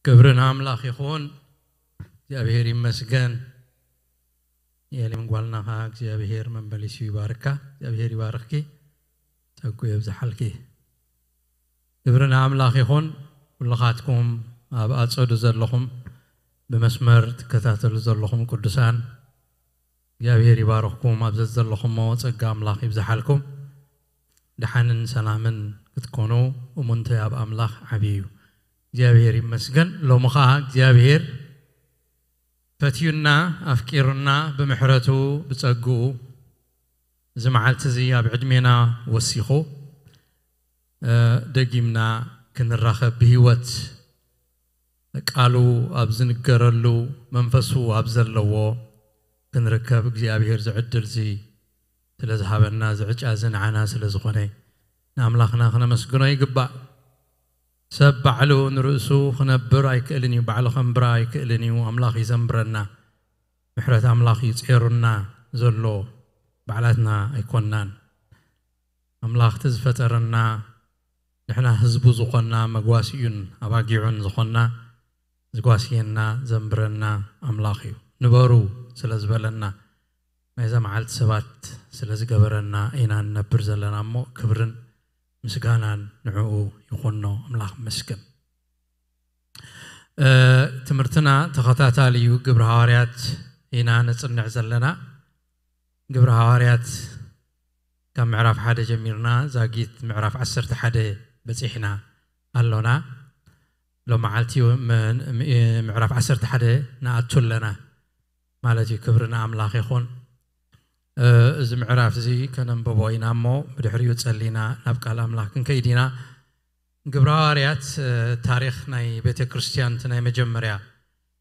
ክብሪ ንኣምላኽ ይኹን። እግዚኣብሔር ይመስገን። የሌም ጓልና ኸዓ እግዚኣብሔር መመሊሱ ይባርካ። እግዚኣብሔር ይባርኽኪ። ጸጉ የብዝሓልኪ። ክብሪ ንኣምላኽ ይኹን። ኩልኻትኩም ኣብ ኣጸዱ ዘለኹም፣ ብመስመር ትከታተሉ ዘለኹም ቅዱሳን፣ እግዚኣብሔር ይባርኽኩም። ኣብ ዘዘለኹሞ ጸጋ ኣምላኽ ይብዝሓልኩም። ደሓንን ሰላምን ክትኮኑ እሙንተ ኣብ ኣምላኽ ዓብዪ እዩ። እግዚኣብሔር ይመስገን። ሎሚ ኸዓ እግዚኣብሔር ፈትዩና፣ ኣፍቂሩና፣ ብምሕረቱ፣ ብጸግኡ፣ እዚ መዓልቲ እዚ ኣብ ዕድሜና ወሲኹ፣ እ፣ ደጊምና ክንራኸብ፣ ብህይወት ቃሉ ኣብ ዝንገረሉ፣ መንፈሱ ኣብ ዘለዎ ክንርከብ እግዚኣብሔር ዝዕድል እዚ ስለ ዝሃበና፣ እዚ ዕጫ እዚ ንዓና ስለ ዝኾነ፣ ንኣምላኽና ክነመስግኖ ይግባእ። ሰብ ባዕሉ ንርእሱ ክነብር ኣይክእልን እዩ፣ ባዕሉ ከንብራ ኣይክእልን እዩ፣ ኣምላኽ እዩ ዘንብረና። ምሕረት ኣምላኽ እዩ ጼሩና ዘሎ፣ ባዕላትና ኣይኮንናን። ኣምላኽ እቲ ዝፈጠረና፣ ንሕና ህዝቡ ዝኾንና፣ መጓሲኡን ኣባጊዑን ዝኾንና፣ ዝጓስየና፣ ዘንብረና ኣምላኽ እዩ። ንበሩ ስለ ዝበለና፣ ናይዛ መዓልቲ ሰባት ስለ ዝገበረና ኢና ንነብር ዘለና እሞ፣ ክብርን ምስጋናን ንዕኡ ይኹኖ። ኣምላኽ ይመስገን። እ፣ ትምህርትና ተኸታታሊ እዩ። ግብሪ ሃዋርያት ኢና ነጽንዕ ዘለና። ግብሪ ሃዋርያት ካብ ምዕራፍ ሓደ ጀሚርና ዛጊት ምዕራፍ ዓሰርተ ሓደ በጺሕና ኣሎና። ሎም መዓልቲ ም-፣ ም-፣ ምዕራፍ ዓሰርተ ሓደ ንኣቱ ኣለና ማለት እዩ። ክብሪ ንኣምላኽ ይኹን። እ፣ እዚ ምዕራፍ እዚ ከነንብቦ ኢና እሞ፣ ብድሕሪኡ ጸሊና ናብ ቃል ኣምላኽ ክንከይድ ኢና። ግብረ ሃዋርያት፣ እ፣ ታሪኽ ናይ ቤተ ክርስቲያን፣ እቲ ናይ መጀመርያ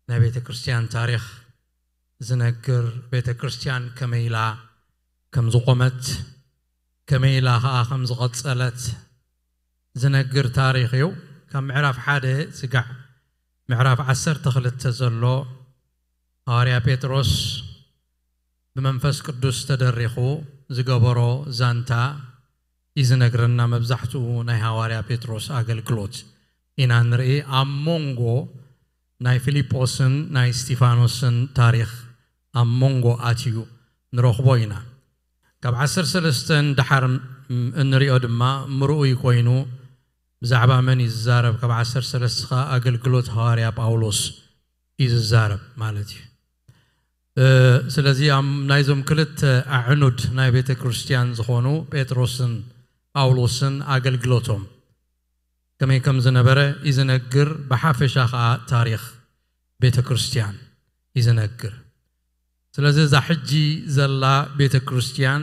ናይ ቤተ ክርስቲያን ታሪኽ ዝነግር፣ ቤተ ክርስቲያን ከመይ ኢላ ከም ዝቖመት፣ ከመይ ኢላ ኸኣ ከም ዝቐጸለት ዝነግር ታሪኽ እዩ። ካብ ምዕራፍ ሓደ ስጋዕ ምዕራፍ ዓሰርተ ክልተ ዘሎ ሃዋርያ ጴጥሮስ ብመንፈስ ቅዱስ ተደሪኹ ዝገበሮ ዛንታ እዩ ዝነግረና። መብዛሕትኡ ናይ ሃዋርያ ጴጥሮስ ኣገልግሎት ኢና ንርኢ። ኣብ መንጎ ናይ ፊልጶስን ናይ እስጢፋኖስን ታሪኽ ኣብ መንጎ ኣትዩ ንረኽቦ ኢና። ካብ ዓሰርተ ሰለስተ ንደሓር እንሪኦ ድማ ምርኡይ ኮይኑ ብዛዕባ መን እዩ ዝዛረብ? ካብ ዓሰርተ ሰለስተ ኸዓ ኣገልግሎት ሃዋርያ ጳውሎስ እዩ ዝዛረብ ማለት እዩ። እ፣ ስለዚ ኣብ ናይዞም ክልተ ኣዕኑድ ናይ ቤተ ክርስቲያን ዝኾኑ ጴጥሮስን ጳውሎስን ኣገልግሎቶም ከመይ ከም ዝነበረ እዩ ዝነግር፣ ብሓፈሻ ኸዓ ታሪኽ ቤተ ክርስቲያን እዩ ዝነግር። ስለዚ እዛ ሕጂ ዘላ ቤተ ክርስቲያን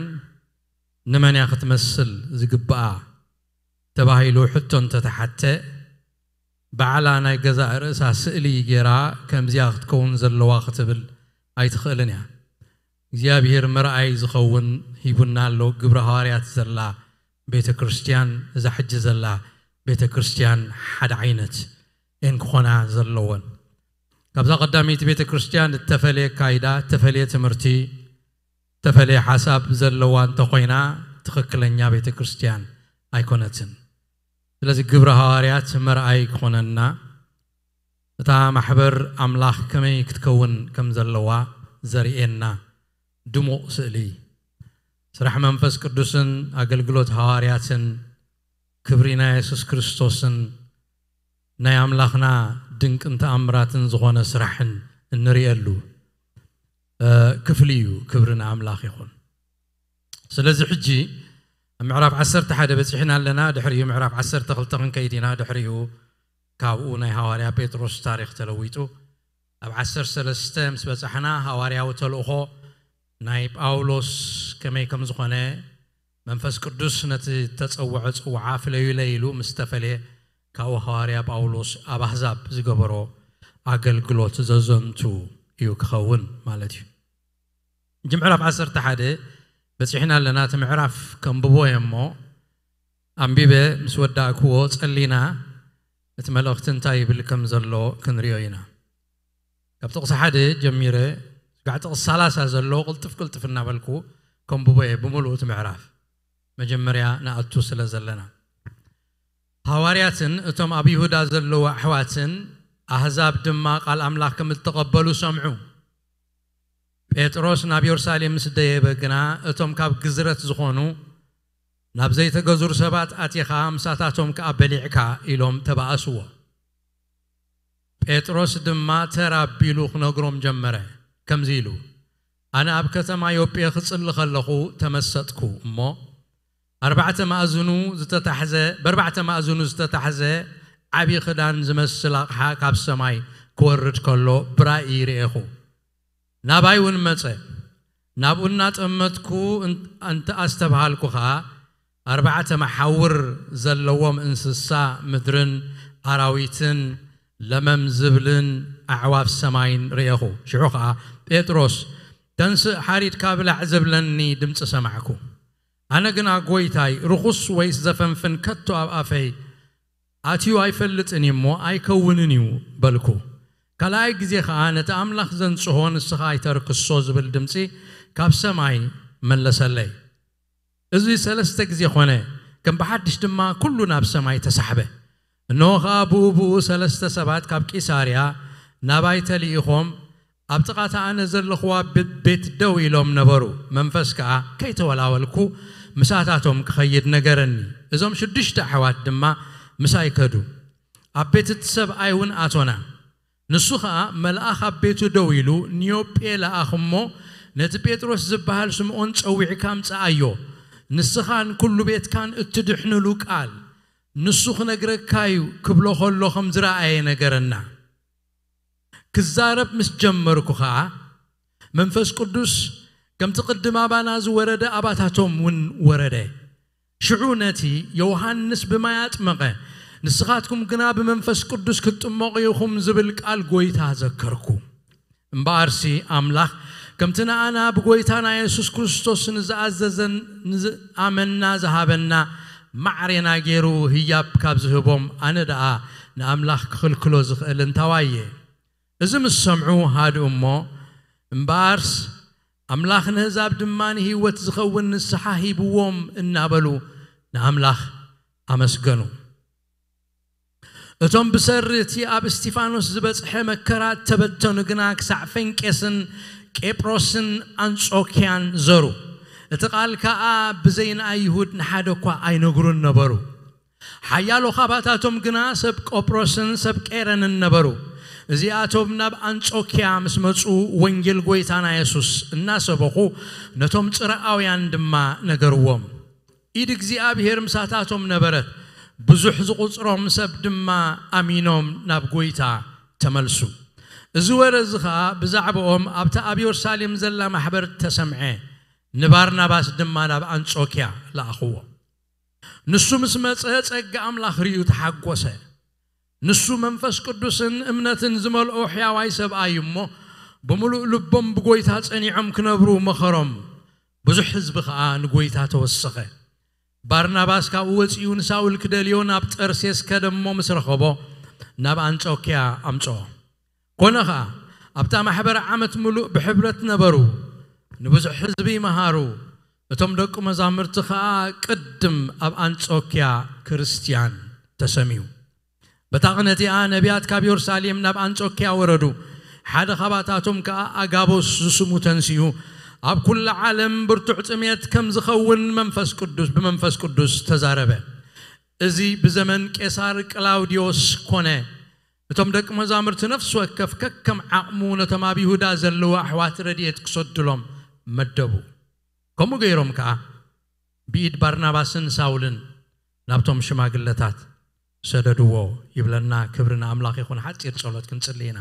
ንመን እያ ክትመስል ዝግብኣ ተባሂሉ ሕቶ እንተተሓተ፣ ባዕላ ናይ ገዛእ ርእሳ ስእሊ ገይራ ከምዚኣ ክትከውን ዘለዋ ክትብል ኣይትኽእልን እያ። እግዚኣብሔር መርኣይ ዝኸውን ሂቡና ኣሎ። ግብረ ሃዋርያት ዘላ ቤተ ክርስቲያን፣ እዛ ሕጂ ዘላ ቤተ ክርስቲያን ሓደ ዓይነት እየን ክኾና ዘለወን። ካብዛ ቀዳመይቲ ቤተ ክርስቲያን እተፈልየ ኣካይዳ፣ እተፈልየ ትምህርቲ፣ እተፈልየ ሓሳብ ዘለዋ እንተኾይና፣ ትኽክለኛ ቤተ ክርስቲያን ኣይኮነትን። ስለዚ ግብረ ሃዋርያት መርኣይ ክኾነና፣ እታ ማሕበር ኣምላኽ ከመይ ክትከውን ከም ዘለዋ ዘርእየና ድሙቕ ስእሊ፣ ስራሕ መንፈስ ቅዱስን ኣገልግሎት ሃዋርያትን፣ ክብሪ ናይ የሱስ ክርስቶስን ናይ ኣምላኽና ድንቅን ተኣምራትን ዝኾነ ስራሕን እንርእየሉ፣ እ፣ ክፍሊ እዩ። ክብሪ ንኣምላኽ ይኹን። ስለዚ ሕጂ ኣብ ምዕራፍ ዓሰርተ ሓደ በጺሕና ኣለና። ድሕሪኡ ምዕራፍ ዓሰርተ ክልተ ክንከይድ ኢና። ድሕሪኡ ካብኡ ናይ ሃዋርያ ጴጥሮስ ታሪኽ ተለዊጡ ኣብ ዓሰርተ ሰለስተ ምስ በጻሕና፣ ሃዋርያዊ ተልእኾ ናይ ጳውሎስ ከመይ ከም ዝኾነ፣ መንፈስ ቅዱስ ነቲ እተጸውዖ ጽውዓ ፍለዩለይ ኢሉ ምስ ተፈልየ፣ ካብኡ ሃዋርያ ጳውሎስ ኣብ ኣህዛብ ዝገበሮ ኣገልግሎት ዘዘንቱ እዩ ክኸውን ማለት እዩ። ሕጂ ምዕራፍ ዓሰርተ ሓደ በጺሕና ኣለና። እቲ ምዕራፍ ከንብቦ እየ እሞ፣ ኣንቢበ ምስ ወዳእክዎ ጸሊና፣ እቲ መልእኽቲ እንታይ ይብል ከም ዘሎ ክንሪኦ ኢና። ካብ ጥቕሲ ሓደ ጀሚረ፣ ስጋዕ ጥቕሲ ሰላሳ ዘሎ ቅልጥፍ ቅልጥፍ እናበልኩ ከንብቦ እየ፣ ብምሉኡ እቲ ምዕራፍ። መጀመርያ ንኣቱ ስለ ዘለና። ሃዋርያትን እቶም ኣብ ይሁዳ ዘለዉ ኣሕዋትን ኣህዛብ ድማ ቃል ኣምላኽ ከም እተቐበሉ ሰምዑ። ጴጥሮስ ናብ የሩሳሌም ምስ ደየበ ግና፣ እቶም ካብ ግዝረት ዝኾኑ፣ ናብ ዘይተገዙር ሰባት ኣቲኻ ምሳታቶም ከኣ በሊዕካ ኢሎም ተባኣስዎ። ጴጥሮስ ድማ ተር ኣቢሉ ክነግሮም ጀመረ፣ ከምዚ ኢሉ፣ ኣነ ኣብ ከተማ ዮጴ ክጽሊ ከለኹ ተመሰጥኩ እሞ፣ ኣርባዕተ ማእዝኑ ዝተታሕዘ፣ በርባዕተ ማእዝኑ ዝተታሕዘ ዓቢ ክዳን ዝመስል ኣቕሓ ካብ ሰማይ ክወርድ ከሎ ብራእይ ርኤኹ። ናባይ እውን መጸ። ናብኡ እናጠመትኩ እንተ ኣስተብሃልኩ ኸኣ፣ ኣርባዕተ መሓውር ዘለዎም እንስሳ ምድርን ኣራዊትን ለመም ዝብልን ኣዕዋፍ ሰማይን ርኤኹ። ሽዑ ኸኣ፣ ጴጥሮስ፣ ተንስእ፣ ሓሪድካ ብላዕ ዝብለኒ ድምጺ ሰማዕኩ። ኣነ ግና፣ ጎይታይ፣ ርኹስ ወይስ ዘፈንፍን ከቶ ኣብ ኣፈይ ኣትዩ ኣይፈልጥን እዩ እሞ ኣይከውንን እዩ በልኩ። ካልኣይ ግዜ ኸኣ፣ ነቲ ኣምላኽ ዘንጽሆ ንስኻ ኣይተርክሶ ዝብል ድምጺ ካብ ሰማይ መለሰለይ። እዚ ሰለስተ ግዜ ኾነ፣ ከም ብሓድሽ ድማ ኩሉ ናብ ሰማይ ተሳሕበ። እንሆ ኸኣ ብኡ ብኡ ሰለስተ ሰባት ካብ ቂሳርያ ናባይ ተልኢኾም ኣብ ጥቓ እታ ኣነ ዘለኹዋ ብ-፣ ቤት ደው ኢሎም ነበሩ። መንፈስ ከኣ ከይተወላወልኩ ምሳታቶም ክኸይድ ነገረኒ። እዞም ሽዱሽተ ኣሕዋት ድማ ምሳይ ከዱ። ኣብ ቤት እቲ ሰብኣይ እውን ኣቶና። ንሱ ኸኣ መልኣኽ ኣብ ቤቱ ደው ኢሉ ንዮጴ ለኣኽ እሞ ነቲ ጴጥሮስ ዝበሃል ስምዖን ጸዊዕካ ኣምጽኣዮ። ንስኻን ኩሉ ቤትካን እትድሕንሉ ቃል ንሱ ክነግረካ እዩ ክብሎ ከሎ ከም ዝረኣየ ነገረና። ክዛረብ ምስ ጀመርኩ ኸኣ መንፈስ ቅዱስ ከምቲ ቅድም ኣባና ዝወረደ ኣባታቶም እውን ወረደ። ሽዑ ነቲ ዮሃንስ ብማይ ኣጥመቐ፣ ንስኻትኩም ግና ብመንፈስ ቅዱስ ክትጥመቑ ኢኹም ዝብል ቃል ጐይታ ዘከርኩ። እምበኣርሲ ኣምላኽ ከምቲ ንኣና ብጐይታና የሱስ ክርስቶስ ንዝኣዘዘን ንዝኣመንና ዝሃበና ማዕሬና ገይሩ ህያብ ካብ ዝህቦም ኣነ ደኣ ንኣምላኽ ክኽልክሎ ዝኽእል እንታዋይ እየ? እዚ ምስ ሰምዑ ሃድኡ እሞ፣ እምበኣርስ ኣምላኽ ንህዛብ ድማ ንህይወት ዝኸውን ንስሓ ሂብዎም እናበሉ ንኣምላኽ ኣመስገኑ። እቶም ብሰሪ እቲ ኣብ እስቲፋኖስ ዝበጽሐ መከራ እተበተኑ ግና ክሳዕ ፈንቄስን ቄጵሮስን ኣንጾክያን ዘሩ። እቲ ቃል ከኣ ብዘይ ንኣይሁድ ንሓደ እኳ ኣይነግሩን ነበሩ። ሓያሎ ኻባታቶም ግና ሰብ ቆጵሮስን ሰብ ቄረንን ነበሩ። እዚኣቶም ናብ ኣንጾክያ ምስ መጹ ወንጌል ጐይታና የሱስ እናሰበኹ ነቶም ጽርኣውያን ድማ ነገርዎም። ኢድ እግዚኣብሔር ምሳታቶም ነበረት። ብዙሕ ዝቑጽሮም ሰብ ድማ ኣሚኖም ናብ ጐይታ ተመልሱ። እዚ ወረ እዚ ኸኣ ብዛዕባኦም ኣብታ ኣብ የሩሳሌም ዘላ ማሕበር ተሰምዐ። ንባርናባስ ድማ ናብ ኣንጾክያ ለኣኽዎ። ንሱ ምስ መጸ ጸጋ ኣምላኽ ርእዩ ተሓጎሰ። ንሱ መንፈስ ቅዱስን እምነትን ዝመልኦ ሕያዋይ ሰብኣይ እሞ ብምሉእ ልቦም ብጎይታ ጸኒዖም ክነብሩ መኸሮም። ብዙሕ ህዝቢ ኸኣ ንጎይታ ተወሰኸ። ባርናባስ ካብኡ ወጺኡ ንሳውል ክደልዮ ናብ ጠርሴስ ከደ እሞ ምስ ረኸቦ ናብ ኣንጾክያ ኣምጽኦ። ኮነ ኸኣ ኣብታ ማሕበር ዓመት ምሉእ ብሕብረት ነበሩ፣ ንብዙሕ ህዝቢ መሃሩ። እቶም ደቂ መዛሙርቲ ኸኣ ቅድም ኣብ ኣንጾክያ ክርስትያን ተሰምዩ። በታ ቕነ እቲኣ ነቢያት ካብ የሩሳሌም ናብ ኣንጾክያ ወረዱ። ሓደ ኻባታቶም ከኣ ኣጋቦስ ዝስሙ ተንሲኡ፣ ኣብ ኩላ ዓለም ብርቱዕ ጥሜት ከም ዝኸውን መንፈስ ቅዱስ፣ ብመንፈስ ቅዱስ ተዛረበ። እዚ ብዘመን ቄሳር ቅላውዲዮስ ኮነ። እቶም ደቂ መዛሙርቲ ነፍሲ ወከፍ ከከም ዓቕሙ ነቶም ኣብ ይሁዳ ዘለዉ ኣሕዋት ረድኤት ክሰዱሎም መደቡ። ከምኡ ገይሮም ከኣ ብኢድ ባርናባስን ሳውልን ናብቶም ሽማግለታት ሰደድዎ ይብለና። ክብሪ ንኣምላኽ ይኹን። ሓጺር ጸሎት ክንጽሊ ኢና።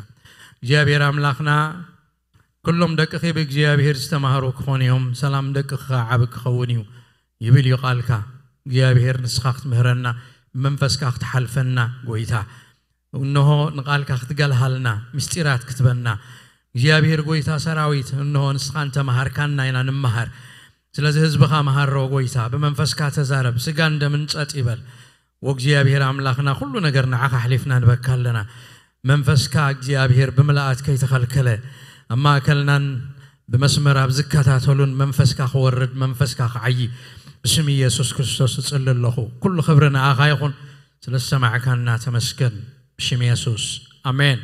እግዚኣብሔር ኣምላኽና፣ ኩሎም ደቅኺ ብእግዚኣብሔር ዝተማህሩ ክኾኑ እዮም፣ ሰላም ደቅኺ ኸዓ ዓቢ ክኸውን እዩ ይብል እዩ ቃልካ። እግዚኣብሔር ንስኻ ክትምህረና፣ ብመንፈስካ ክትሓልፈና ጐይታ፣ እንሆ ንቃልካ ክትገልሃልና፣ ምስጢራት ክትበና። እግዚኣብሔር ጐይታ ሰራዊት፣ እንሆ ንስኻ እንተመሃርካና ኢና ንመሃር። ስለዚ ህዝብኻ መሃሮ ጐይታ፣ ብመንፈስካ ተዛረብ፣ ስጋን ደምን ጸጥ ይበል። ወእግዚኣብሔር ኣምላኽና፣ ኩሉ ነገር ንዓኻ ኣሕሊፍና ንበካ ኣለና። መንፈስካ እግዚኣብሔር ብምልኣት ከይተኸልከለ ኣብ ማእከልናን ብመስመር ኣብ ዝከታተሉን መንፈስካ ክወርድ፣ መንፈስካ ክዓዪ ብስም ኢየሱስ ክርስቶስ እጽሊ ኣለኹ። ኩሉ ክብሪ ንኣኻ ይኹን። ስለ ዝሰማዕካና ተመስገን። ብሽም የሱስ ኣሜን።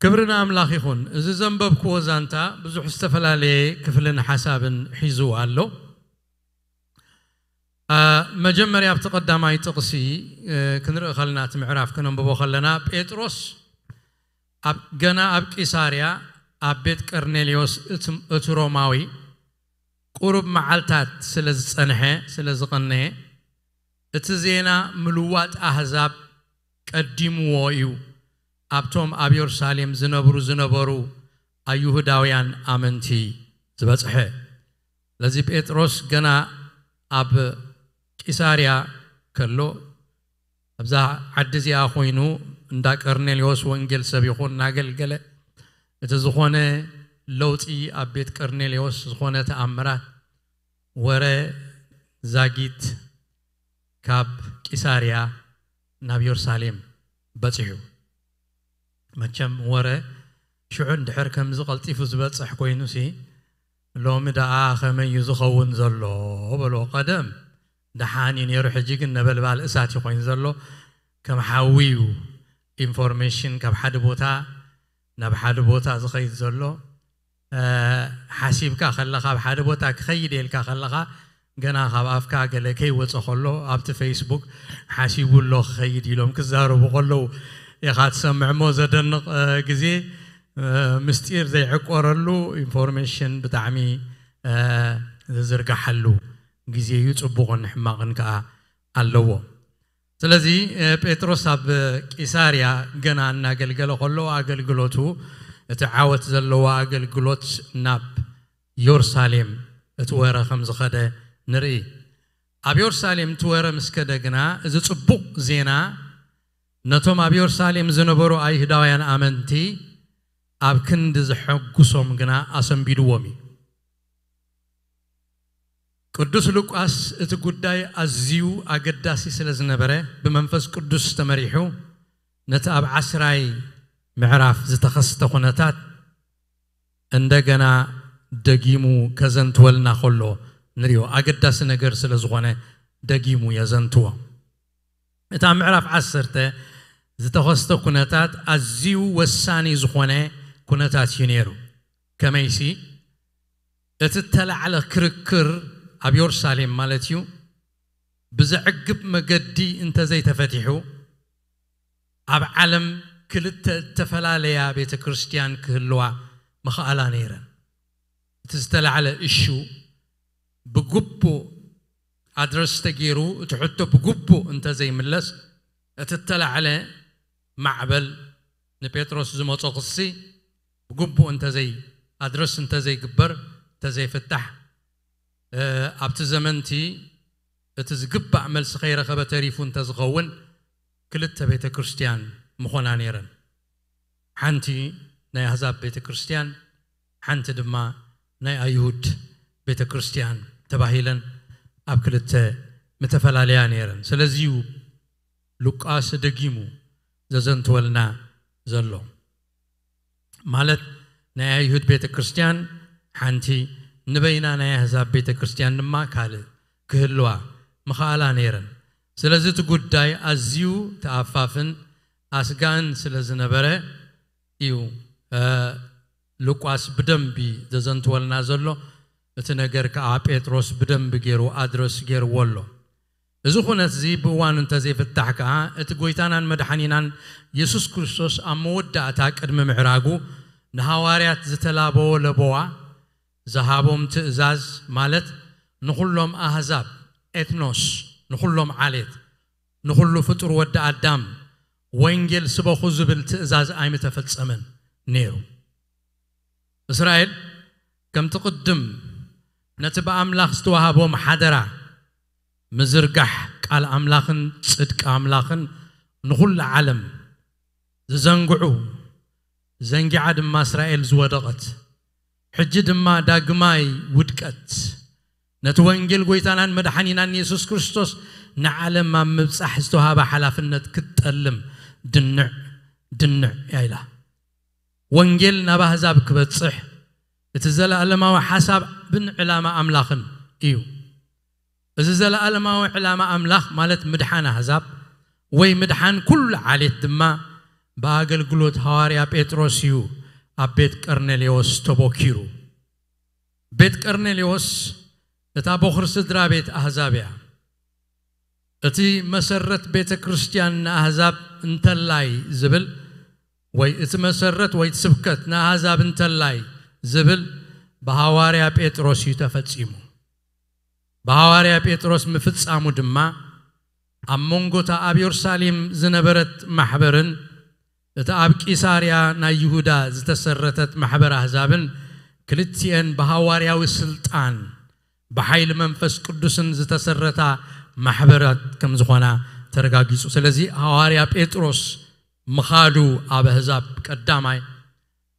ክብሪ ንኣምላኽ ይኹን። እዚ ዘንበብክዎ ዛንታ ብዙሕ ዝተፈላለየ ክፍልን ሓሳብን ሒዙ ኣሎ። አ፣ መጀመርያ ኣብቲ ቀዳማይ ጥቕሲ፣ እ፣ ክንርኢ ከለና፣ እቲ ምዕራፍ ክነንብቦ ከለና፣ ጴጥሮስ ኣብ፣ ገና ኣብ ቂሳርያ ኣብ ቤት ቀርኔልዮስ እቲ፣ እቲ ሮማዊ ቁሩብ መዓልታት ስለ ዝጸንሐ፣ ስለ ዝቐነየ፣ እቲ ዜና ምልዋጥ ኣህዛብ ቀዲምዎ እዩ ኣብቶም ኣብ የሩሳሌም ዝነብሩ ዝነበሩ ኣይሁዳውያን ኣመንቲ ዝበጽሐ። ስለዚ ጴጥሮስ ገና ኣብ ቂሳርያ ከሎ፣ ኣብዛ ዓዲ እዚኣ ኮይኑ እንዳ ቀርኔልዮስ ወንጌል ሰቢኹ እናገልገለ፣ እቲ ዝኾነ ለውጢ፣ ኣብ ቤት ቀርኔልዮስ ዝኾነ ተኣምራት፣ ወረ ዛጊት ካብ ቂሳርያ ናብ የሩሳሌም በጺሑ። መቸም ወረ ሽዑ እንድሕር ከምዚ ቀልጢፉ ዝበጽሕ ኮይኑሲ፣ ሎሚ ደኣ ከመይ እዩ ዝኸውን ዘሎ? በሎ። ቀደም ደሓን እዩ ነይሩ፣ ሕጂ ግን ነበልባል እሳት እዩ ኮይኑ ዘሎ። ከም ሓዊ እዩ ኢንፎርሜሽን ካብ ሓደ ቦታ ናብ ሓደ ቦታ ዝኸይድ ዘሎ። እ፣ ሓሲብካ ከለኻ፣ ኣብ ሓደ ቦታ ክኸይድ ኢልካ ከለኻ፣ ገና ካብ ኣፍካ ገለ ከይወጸ ከሎ፣ ኣብቲ ፌስቡክ ሓሲቡ ኣሎ ክኸይድ ኢሎም ክዛረቡ ከለዉ ኢኻ ትሰምዕ። እሞ ዘደንቕ፣ እ፣ ግዜ፣ እ፣ ምስጢር ዘይዕቆረሉ ኢንፎርሜሽን ብጣዕሚ፣ እ፣ ዝዝርጋሓሉ ግዜ እዩ። ጽቡቕን ሕማቕን ከኣ ኣለዎ። ስለዚ፣ እ፣ ጴጥሮስ ኣብ ቂሳርያ ገና እናገልገለ ከሎ፣ ኣገልግሎቱ፣ እቲ ዓወት ዘለዎ ኣገልግሎት፣ ናብ ዮርሳሌም እቲ ወረ ከም ዝኸደ ንርኢ። ኣብ ዮርሳሌም እቲ ወረ ምስ ከደ ግና፣ እዚ ጽቡቕ ዜና ነቶም ኣብ ዮርሳሌም ዝነበሩ ኣይሁዳውያን ኣመንቲ ኣብ ክንዲ ዘሐጉሶም ግና ኣሰንቢድዎም እዩ። ቅዱስ ሉቃስ እቲ ጉዳይ ኣዝዩ ኣገዳሲ ስለ ዝነበረ፣ ብመንፈስ ቅዱስ ተመሪሑ ነቲ ኣብ ዓስራይ ምዕራፍ ዝተኸስተ ኩነታት እንደገና ደጊሙ ከዘንትወልና ከሎ ንሪኦ። ኣገዳሲ ነገር ስለ ዝኾነ ደጊሙ የዘንትዎ። እታ ምዕራፍ ዓሰርተ ዝተኸስተ ኩነታት ኣዝዩ ወሳኒ ዝኾነ ኩነታት እዩ ነይሩ። ከመይሲ፣ እቲ እተላዕለ ክርክር ኣብ የሩሳሌም ማለት እዩ፣ ብዘዕግብ መገዲ እንተዘይተፈቲሑ፣ ኣብ ዓለም ክልተ እተፈላለያ ቤተ ክርስቲያን ክህልዋ ምኽኣላ ነይረን። እቲ ዝተላዕለ እሹ ብግቡእ ኣድረስ ተገይሩ፣ እቲ ሕቶ ብግቡእ እንተዘይምለስ፣ እቲ እተላዕለ ማዕበል፣ ንጴጥሮስ ዝመጾ ክሲ ብግቡእ እንተዘይ ኣድረስ እንተዘይግበር፣ እንተዘይፍታሕ፣ እ፣ ኣብቲ ዘመንቲ እቲ ዝግባእ መልሲ ከይረኸበ ተሪፉ እንተዝኸውን፣ ክልተ ቤተ ክርስቲያን ምኾና ነይረን። ሓንቲ ናይ ኣህዛብ ቤተ ክርስቲያን፣ ሓንቲ ድማ ናይ ኣይሁድ ቤተ ክርስቲያን ተባሂለን ኣብ ክልተ ምተፈላለያ ነይረን። ስለዚ እዩ ሉቃስ ደጊሙ ዘዘንትወልና ዘሎ። ማለት፣ ናይ ኣይሁድ ቤተ ክርስቲያን ሓንቲ፣ ንበይና ናይ ኣህዛብ ቤተ ክርስቲያን ድማ ካልእ ክህልዋ ምኽኣላ ነይረን። ስለዚ እቲ ጉዳይ ኣዝዩ ተኣፋፍን ኣስጋእን ስለ ዝነበረ እዩ፣ እ፣ ሉቃስ ብደንቢ ዘዘንትወልና ዘሎ። እቲ ነገር ከኣ ጴጥሮስ ብደንቢ ገይሩ ኣድረስ ገይርዎ ኣሎ። እዚ ኩነት እዚ ብእዋኑ እንተዘይፍታሕ ከኣ፣ እቲ ጎይታናን መድሓኒናን የሱስ ክርስቶስ ኣብ መወዳእታ ቅድሚ ምዕራጉ ንሃዋርያት ዝተላበዎ ለበዋ፣ ዝሃቦም ትእዛዝ፣ ማለት ንኹሎም ኣህዛብ፣ ኤትኖስ፣ ንኹሎም ዓሌት፣ ንኹሉ ፍጡር ወዲ ኣዳም ወንጌል ስበኹ ዝብል ትእዛዝ ኣይምተፈጸመን ነይሩ። እስራኤል ከምቲ ቅድም ነቲ ብኣምላኽ ዝተዋህቦም ሓደራ ምዝርጋሕ ቃል ኣምላኽን ጽድቂ ኣምላኽን ንኹሉ ዓለም ዝዘንግዑ፣ ዘንጊዓ ድማ እስራኤል ዝወደቐት፣ ሕጂ ድማ ዳግማይ ውድቀት፣ ነቲ ወንጌል ጎይታናን መድሓኒናን የሱስ ክርስቶስ ንዓለም ኣብ ምብጻሕ ዝተዋህባ ሓላፍነት ክትጠልም ድንዕ፣ ድንዕ እያ ኢላ። ወንጌል ናብ ኣህዛብ ክበጽሕ እቲ ዘለኣለማዊ ሓሳብን ዕላማ ኣምላኽን እዩ። እዚ ዘለኣለማዊ ዕላማ ኣምላኽ ማለት ምድሓን ኣህዛብ ወይ ምድሓን ኩሉ ዓሌት ድማ ብኣገልግሎት ሃዋርያ ጴጥሮስ እዩ ኣብ ቤት ቀርኔሌዎስ ተቦኪሩ። ቤት ቀርኔሌዎስ እታ ቦኽሪ ስድራ ቤት ኣህዛብ እያ። እቲ መሰረት ቤተ ክርስቲያን ንኣህዛብ እንተላይ ዝብል ወይ እቲ መሰረት ወይ እቲ ስብከት ንኣህዛብ እንተላይ ዝብል ብሃዋርያ ጴጥሮስ እዩ ተፈጺሙ። ብሃዋርያ ጴጥሮስ ምፍጻሙ ድማ ኣብ መንጎታ ኣብ የሩሳሌም ዝነበረት ማሕበርን እቲ ኣብ ቂሳርያ ናይ ይሁዳ ዝተሰረተት ማሕበር ኣህዛብን ክልቲኤን ብሃዋርያዊ ስልጣን ብሓይሊ መንፈስ ቅዱስን ዝተሰረታ ማሕበራት ከም ዝኾና ተረጋጊጹ። ስለዚ ሃዋርያ ጴጥሮስ ምኻዱ ኣብ ኣህዛብ ቀዳማይ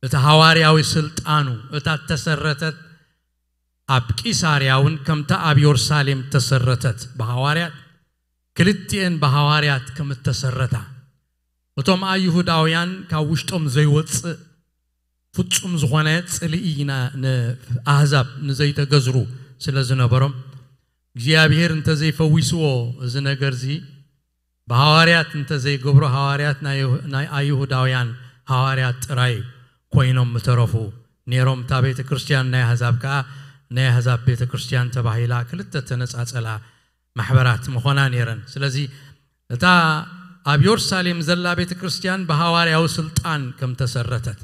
እቲ ሃዋርያዊ ስልጣኑ እታ እተሰረተት ኣብ ቂሳርያ እውን ከምታ ኣብ የሩሳሌም እተሰረተት ብሃዋርያት ክልቲኤን ብሃዋርያት ከም እተሰረታ እቶም ኣይሁዳውያን ካብ ውሽጦም ዘይወፅእ ፍጹም ዝኾነ ጽልኢ ንኣህዛብ ንዘይተገዝሩ ስለ ዝነበሮም እግዚኣብሔር እንተዘይፈዊስዎ እዚ ነገርዚ ብሃዋርያት እንተዘይገብሮ ሃዋርያት ናይ ኣይሁዳውያን ሃዋርያት ጥራይ ኮይኖም ምተረፉ ነይሮም። እታ ቤተ ክርስቲያን ናይ ኣህዛብ ከዓ ናይ ኣህዛብ ቤተ ክርስቲያን ተባሂላ ክልተ ተነጻጸላ ማሕበራት ምኾና ነይረን። ስለዚ እታ ኣብ የሩሳሌም ዘላ ቤተ ክርስቲያን ብሃዋርያዊ ስልጣን ከም ተሰረተት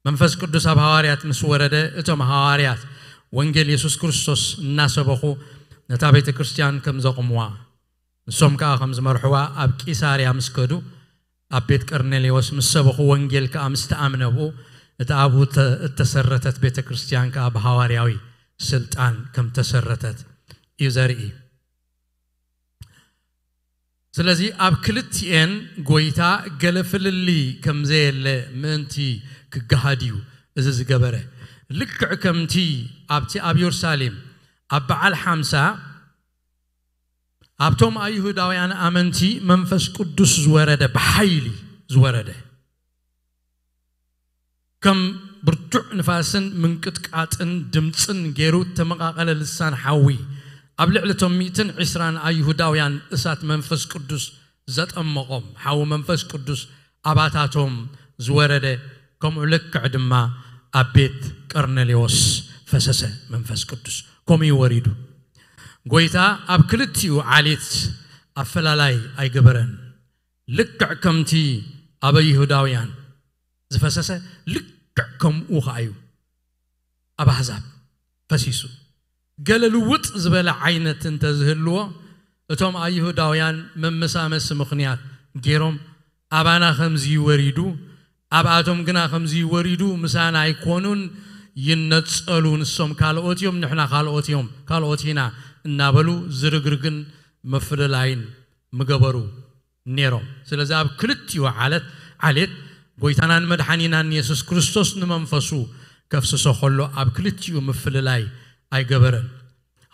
መንፈስ ቅዱስ ኣብ ሃዋርያት ምስ ወረደ እቶም ሃዋርያት ወንጌል የሱስ ክርስቶስ እናሰበኹ ነታ ቤተ ክርስቲያን ከም ዘቑምዋ ንሶም ከዓ ከም ዝመርሕዋ ኣብ ቂሳርያ ምስ ከዱ ኣብ ቤት ቀርኔሌዎስ ምስ ሰበኹ ወንጌል ከዓ ምስ ተኣምነ ብኡ እታ ኣብኡ እተሰረተት ቤተ ክርስቲያን ከዓ ብሃዋርያዊ ስልጣን ከም ተሰረተት እዩ ዘርኢ። ስለዚ ኣብ ክልቲኤን ጎይታ ገለ ፍልልይ ከም ዘየለ ምእንቲ ክገሃድ እዩ እዚ ዝገበረ። ልክዕ ከምቲ ኣብቲ ኣብ የሩሳሌም ኣብ በዓል ሓምሳ ኣብቶም ኣይሁዳውያን ኣመንቲ መንፈስ ቅዱስ ዝወረደ ብሓይሊ ዝወረደ ከም ብርቱዕ ንፋስን ምንቅጥቃጥን ድምፅን ገይሩ እተመቓቐለ ልሳን ሓዊ ኣብ ልዕሊ እቶም ሚእትን ዕስራን ኣይሁዳውያን እሳት መንፈስ ቅዱስ ዘጠመቖም ሓዊ መንፈስ ቅዱስ ኣባታቶም ዝወረደ ከምኡ ልክዕ ድማ ኣብ ቤት ቀርኔሌዎስ ፈሰሰ መንፈስ ቅዱስ። ከምኡ እዩ ወሪዱ። ጎይታ ኣብ ክልቲኡ ዓሌት ኣፈላላይ ኣይገበረን። ልክዕ ከምቲ ኣብ ኣይሁዳውያን ዝፈሰሰ ልክዕ ከምኡ ኸዓ እዩ ኣብ ኣሕዛብ ፈሲሱ። ገለ ልውጥ ዝበለ ዓይነት እንተዝህልዎ እቶም ኣይሁዳውያን መመሳመሲ ምኽንያት ገይሮም ኣባና ከምዚ ወሪዱ ኣብኣቶም ግና ከምዚ ወሪዱ ምሳና ኣይኮኑን ይነጸሉ፣ ንሶም ካልኦት እዮም ንሕና ካልኦት እዮም ካልኦት ኢና እናበሉ ዝርግርግን ምፍልላይን ምገበሩ ነይሮም። ስለዚ ኣብ ክልቲኡ ዓለት ዓሌት ጎይታናን መድሓኒናን የሱስ ክርስቶስ ንመንፈሱ ከፍስሶ ከሎ ኣብ ክልቲኡ ምፍልላይ ኣይገበረን።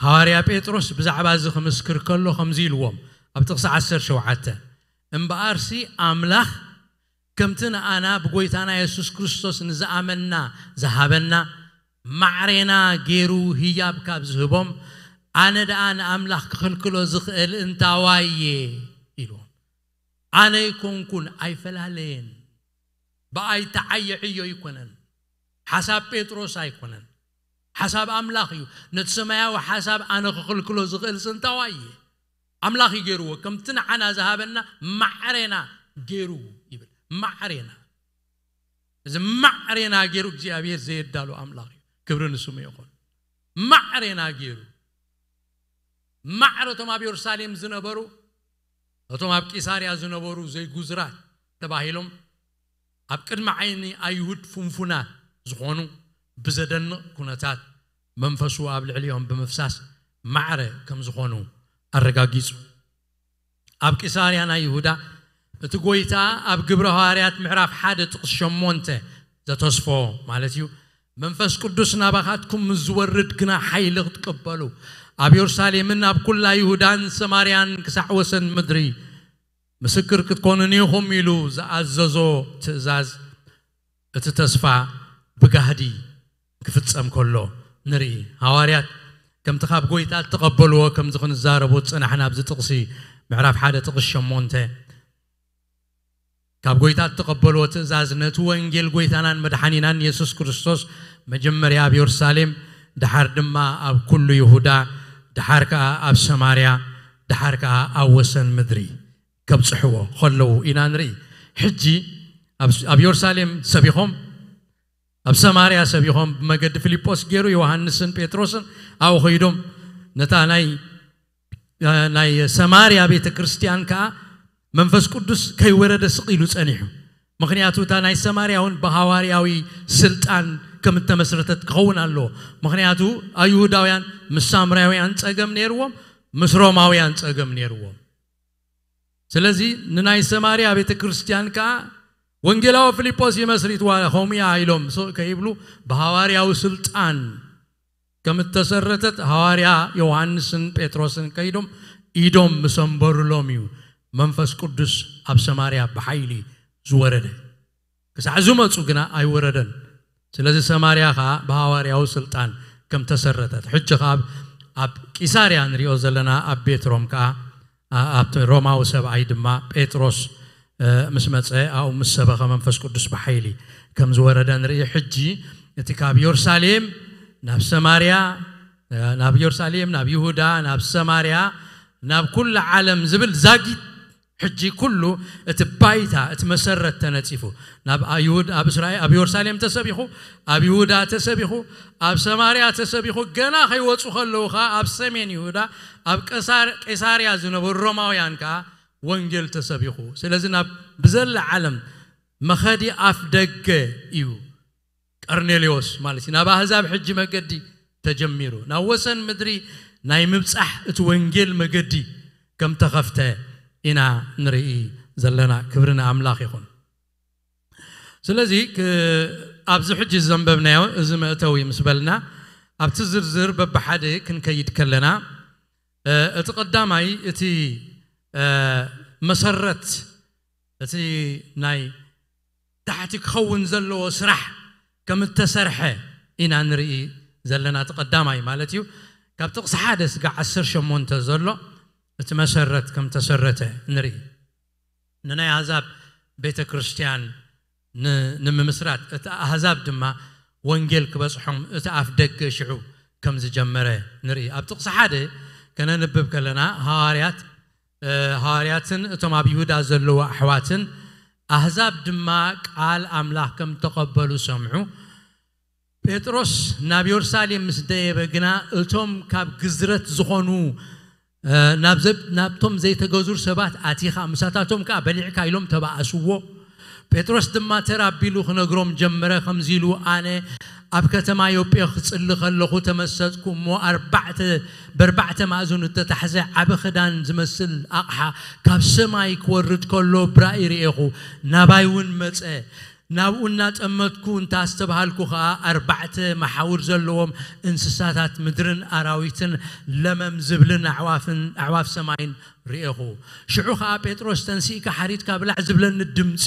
ሃዋርያ ጴጥሮስ ብዛዕባ እዚ ክምስክር ከሎ ከምዚ ኢልዎም ኣብ ጥቕሲ ዓሰርተ ሸውዓተ እምበኣርሲ ኣምላኽ ከምቲ ንኣና ብጎይታና የሱስ ክርስቶስ ንዝኣመንና ዝሃበና ማዕሬና ገይሩ ህያብ ካብ ዝህቦም ኣነ ደኣ ንኣምላኽ ክኽልክሎ ዝኽእል እንታዋይ እየ ኢልዎም። ኣነ ኣይኮንኩን ኣይፈላለየን። ብኣይ ተዓየ ዕዮ ኣይኮነን። ሓሳብ ጴጥሮስ ኣይኮነን። ሓሳብ ኣምላኽ እዩ። ነቲ ሰማያዊ ሓሳብ ኣነ ክኽልክሎ ዝኽእል ስንታዋ እየ። ኣምላኽ እዩ ገይርዎ። ከምቲ ንዓና ዝሃበና ማዕሬና ገይሩ ይብል። ማዕሬና። እዚ ማዕሬና ገይሩ እግዚኣብሔር ዘየዳሉ ኣምላኽ እዩ። ክብሪ ንስሙ ይኹን። ማዕሬና ገይሩ ማዕረ እቶም ኣብ የሩሳሌም ዝነበሩ እቶም ኣብ ቂሳርያ ዝነበሩ ዘይጉዝራት ተባሂሎም ኣብ ቅድሚ ዓይኒ ኣይሁድ ፍንፉናት ዝኾኑ ብዘደንቕ ኩነታት መንፈሱ ኣብ ልዕሊኦም ብምፍሳስ ማዕረ ከም ዝኾኑ ኣረጋጊጹ። ኣብ ቂሳርያ ናይ ይሁዳ እቲ ጎይታ ኣብ ግብረ ሃዋርያት ምዕራፍ ሓደ ጥቕስ ሸሞንተ ዘተስፎ ማለት እዩ። መንፈስ ቅዱስ ናባኻትኩም ምስ ዝወርድ ግና ሓይሊ ክትቀበሉ ኣብ የሩሳሌምን ኣብ ኩላ ይሁዳን ሰማርያን ክሳዕ ወሰን ምድሪ ምስክር ክትኮኑን ኢኹም ኢሉ ዝኣዘዞ ትእዛዝ እቲ ተስፋ ብጋህዲ ክፍጸም ከሎ ንርኢ። ሃዋርያት ከምቲ ካብ ጎይታ እተቐበልዎ ከምዚ ክንዛረቡ ዝጸናሕና ኣብዚ ጥቕሲ ምዕራፍ ሓደ ጥቕስ ሸሞንተ ካብ ጎይታ እተቐበልዎ ትእዛዝ ነቲ ወንጌል ጎይታናን መድሓኒናን የሱስ ክርስቶስ መጀመርያ ኣብ የሩሳሌም፣ ደሓር ድማ ኣብ ኩሉ ይሁዳ፣ ደሓር ከኣ ኣብ ሰማርያ፣ ደሓር ከኣ ኣብ ወሰን ምድሪ ከብጽሕዎ ከለዉ ኢና ንርኢ። ሕጂ ኣብ፣ ኣብ የሩሳሌም ሰቢኾም፣ ኣብ ሰማርያ ሰቢኾም፣ ብመገዲ ፊልጶስ ገይሩ ዮሃንስን ጴጥሮስን ኣብኡ ኸይዶም ነታ ናይ፣ ናይ ሰማርያ ቤተ ክርስቲያን ከኣ መንፈስ ቅዱስ ከይወረደ ስቕ ኢሉ ጸኒሑ። ምኽንያቱ እታ ናይ ሰማርያ እውን ብሃዋርያዊ ስልጣን ከም እተመስረተት ክኸውን ኣለዎ። ምኽንያቱ ኣይሁዳውያን ምስ ሳምራውያን ጸገም ነይርዎም፣ ምስ ሮማውያን ጸገም ነይርዎም። ስለዚ ንናይ ሰማርያ ቤተ ክርስቲያን ከኣ ወንጌላዊ ፊልጶስ ይመስሪትዋ፣ ከምኡ እያ ኢሎም ስቕ ከይብሉ ብሃዋርያዊ ስልጣን ከም እተሰረተት ሃዋርያ ዮሃንስን ጴጥሮስን ከይዶም ኢዶም ምስ ኣንበሩሎም እዩ መንፈስ ቅዱስ ኣብ ሰማርያ ብሓይሊ ዝወረደ። ክሳዕ ዝመጹ ግና ኣይወረደን። ስለዚ ሰማርያ ኸኣ ብሃዋርያዊ ስልጣን ከም ተሰረተት፣ ሕጂ ኸኣ ኣብ፣ ኣብ ቂሳርያ ንሪኦ ዘለና ኣብ ቤት ሮም ከኣ፣ ኣ-፣ ኣብቲ ሮማዊ ሰብኣይ ድማ ጴጥሮስ፣ እ፣ ምስ መጸ ኣብኡ ምስ ሰበኸ መንፈስ ቅዱስ ብሓይሊ ከም ዝወረደ ንርኢ። ሕጂ እቲ ካብ የሩሳሌም ናብ ሰማርያ፣ እ፣ ናብ የሩሳሌም፣ ናብ ይሁዳ፣ ናብ ሰማርያ፣ ናብ ኩሉ ዓለም ዝብል ዛጊት ሕጂ ኩሉ እቲ ባይታ፣ እቲ መሰረት ተነጺፉ፣ ናብ ኣይሁድ፣ ኣብ እስራኤል፣ ኣብ የሩሳሌም ተሰቢኹ፣ ኣብ ይሁዳ ተሰቢኹ፣ ኣብ ሰማርያ ተሰቢኹ፣ ገና ከይወጹ ከለዉ ኸኣ ኣብ ሰሜን ይሁዳ፣ ኣብ ቀሳር-፣ ቄሳርያ ዝነበሩ ሮማውያን ከኣ ወንጌል ተሰቢኹ። ስለዚ ናብ ብዘላ ዓለም መኸዲ ኣፍ ደገ እዩ። ቀርኔሌዎስ ማለት እዩ። ናብ ኣህዛብ ሕጂ መገዲ ተጀሚሩ። ናብ ወሰን ምድሪ ናይ ምብጻሕ እቲ ወንጌል መገዲ ከም ተኸፍተ ኢና ንርኢ ዘለና። ክብሪ ንኣምላኽ ይኹን። ስለዚ ክ-፣ ኣብዚ ሕጂ ዘንበብናዮ እዚ መእተዊ ምስ በልና፣ ኣብቲ ዝርዝር በብሓደ ክንከይድ ከለና፣ እ፣ እቲ ቀዳማይ፣ እቲ፣ እ፣ መሰረት፣ እቲ ናይ ታሕቲ ክኸውን ዘለዎ ስራሕ ከም እተሰርሐ ኢና ንርኢ ዘለና። እቲ ቀዳማይ ማለት እዩ። ካብ ጥቕሲ ሓደ ስጋዕ ዓሰርተ ሸሞንተ ዘሎ እቲ መሰረት ከም ተሰረተ ንርኢ። ንናይ ኣህዛብ ቤተ ክርስቲያን ን-፣ ንምምስራት፣ እቲ ኣህዛብ ድማ ወንጌል ክበጽሖም እቲ ኣፍ ደገ ሽዑ ከም ዝጀመረ ንርኢ። ኣብ ጥቕሲ ሓደ ከነንብብ ከለና፣ ሃዋርያት፣ እ፣ ሃዋርያትን እቶም ኣብ ይሁዳ ዘለዉ ኣሕዋትን ኣህዛብ ድማ ቃል ኣምላኽ ከም ተቐበሉ ሰምዑ። ጴጥሮስ ናብ የሩሳሌም ምስ ደየበ ግና፣ እቶም ካብ ግዝረት ዝኾኑ፣ እ፣ ናብ ዘብ-፣ ናብቶም ዘይተገዙር ሰባት ኣቲኻ፣ ምሳታቶም ከኣ በሊዕካ ኢሎም ተባእስዎ። ጴጥሮስ ድማ ተር ኣቢሉ ክነግሮም ጀመረ፣ ከምዚ ኢሉ፣ ኣነ ኣብ ከተማ ዮጴ ክጽሊ ከለኹ ተመሰጥኩ፣ እሞ ኣርባዕተ፣ በርባዕተ ማእዝኑ እተታሕዘ ዓቢ ክዳን ዝመስል ኣቕሓ ካብ ሰማይ ክወርድ ከሎ ብራእይ ርኤኹ፣ ናባይ እውን መጸ። ናብኡ እናጠመትኩ እንተ ኣስተብሃልኩ ኸኣ፣ ኣርባዕተ መሓውር ዘለዎም እንስሳታት ምድርን ኣራዊትን ለመም ዝብልን ኣዕዋፍን፣ ኣዕዋፍ ሰማይን ርኤኹ። ሽዑ ኸኣ፣ ጴጥሮስ፣ ተንሲእካ ሓሪድካ ብላዕ ዝብለኒ ድምጺ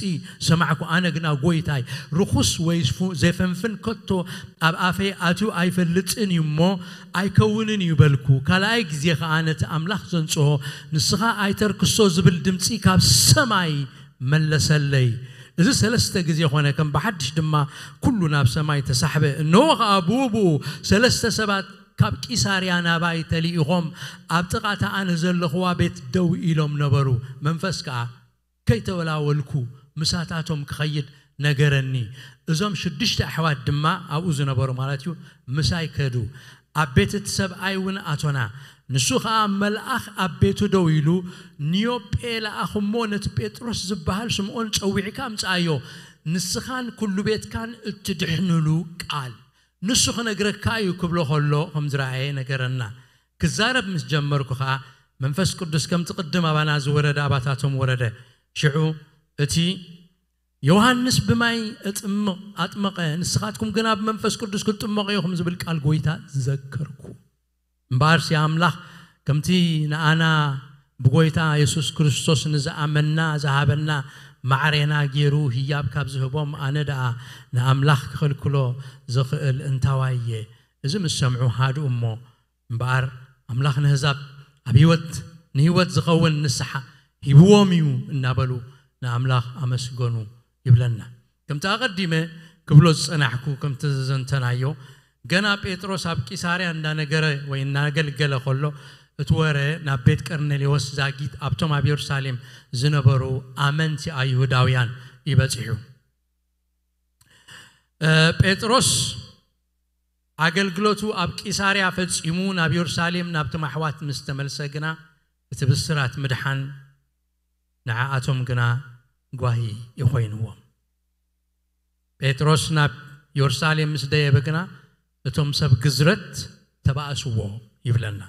ሰማዕኩ። ኣነ ግና፣ ጐይታይ፣ ርኹስ ወይ ፉ-፣ ዜፈንፍን ከቶ ኣብ ኣፈይ ኣትዩ ኣይፈልጥን እዩ እሞ፣ ኣይከውንን እዩ በልኩ። ካልኣይ ግዜ ኸኣ ነቲ ኣምላኽ ዘንጽሆ፣ ንስኻ ኣይተርክሶ ዝብል ድምጺ ካብ ሰማይ መለሰለይ። እዚ ሰለስተ ግዜ ኾነ፣ ከም ብሓድሽ ድማ ኩሉ ናብ ሰማይ ተሳሕበ። እንሆ ኸኣ ብኡ ብኡ ሰለስተ ሰባት ካብ ቂሳርያ ናባይ ተልኢኾም ኣብ ጥቓ እታ ኣነ ዘለኽዋ ቤት ደው ኢሎም ነበሩ። መንፈስ ከኣ ከይተወላወልኩ ምሳታቶም ክኸይድ ነገረኒ። እዞም ሽዱሽተ ኣሕዋት ድማ ኣብኡ ዝነበሩ ማለት እዩ፣ ምሳይ ከዱ። ኣብ ቤት እቲ ሰብኣይ እውን ኣቶና። ንሱ ኸኣ መልኣኽ ኣብ ቤቱ ደው ኢሉ፣ ንዮጴ ለኣኽ እሞ ነቲ ጴጥሮስ ዝበሃል ስምዖን ጸዊዕካ ኣምጽኣዮ፣ ንስኻን ኩሉ ቤትካን እትድሕኑሉ ቃል ንሱ ክነግረካ እዩ ክብሎ ኸሎ ከም ዝረኣየ ነገረና። ክዛረብ ምስ ጀመርኩ ኸኣ መንፈስ ቅዱስ ከምቲ ቅድም ኣባና ዝወረደ ኣባታቶም ወረደ። ሽዑ እቲ ዮሃንስ ብማይ እጥምቕ-፣ ኣጥመቐ፣ ንስኻትኩም ግና ብመንፈስ ቅዱስ ክትጥመቑ ኢኹም ዝብል ቃል ጐይታ ዘከርኩ። እምበኣርሲ ኣምላኽ ከምቲ ንኣና ብጐይታ የሱስ ክርስቶስ ንዝኣመንና ዝሃበና ማዕሬና ገይሩ ህያብ ካብ ዝህቦም ኣነ ደኣ ንኣምላኽ ክኸልክሎ ዝኽእል እንታዋይ እየ? እዚ ምስ ሰምዑ ሃድኡ እሞ፣ እምበኣር ኣምላኽ ንህዛብ ኣብ ህይወት፣ ንህይወት ዝኸውን ንስሓ ሂብዎም እዩ እናበሉ ንኣምላኽ ኣመስገኑ ይብለና። ከምቲ ኣቐዲመ ክብሎ ዝጸናሕኩ፣ ከምቲ ዝዘንተናዮ፣ ገና ጴጥሮስ ኣብ ቂሳርያ እንዳነገረ ወይ እናገልገለ ከሎ፣ እቲ ወረ ናብ ቤት ቀርኔሌዎስ ዛጊት ኣብቶም ኣብ የሩሳሌም ዝነበሩ ኣመንቲ ኣይሁዳውያን ይበጽሑ። ጴጥሮስ ኣገልግሎቱ ኣብ ቂሳርያ ፈጺሙ ናብ የሩሳሌም ናብቶም ኣሕዋት ምስ ተመልሰ ግና፣ እቲ ብስራት ምድሓን ንዓኣቶም ግና ጓሂ ይኾይንዎም። ጴጥሮስ ናብ የሩሳሌም ምስ ደየበ ግና፣ እቶም ሰብ ግዝረት ተባእስዎ ይብለና።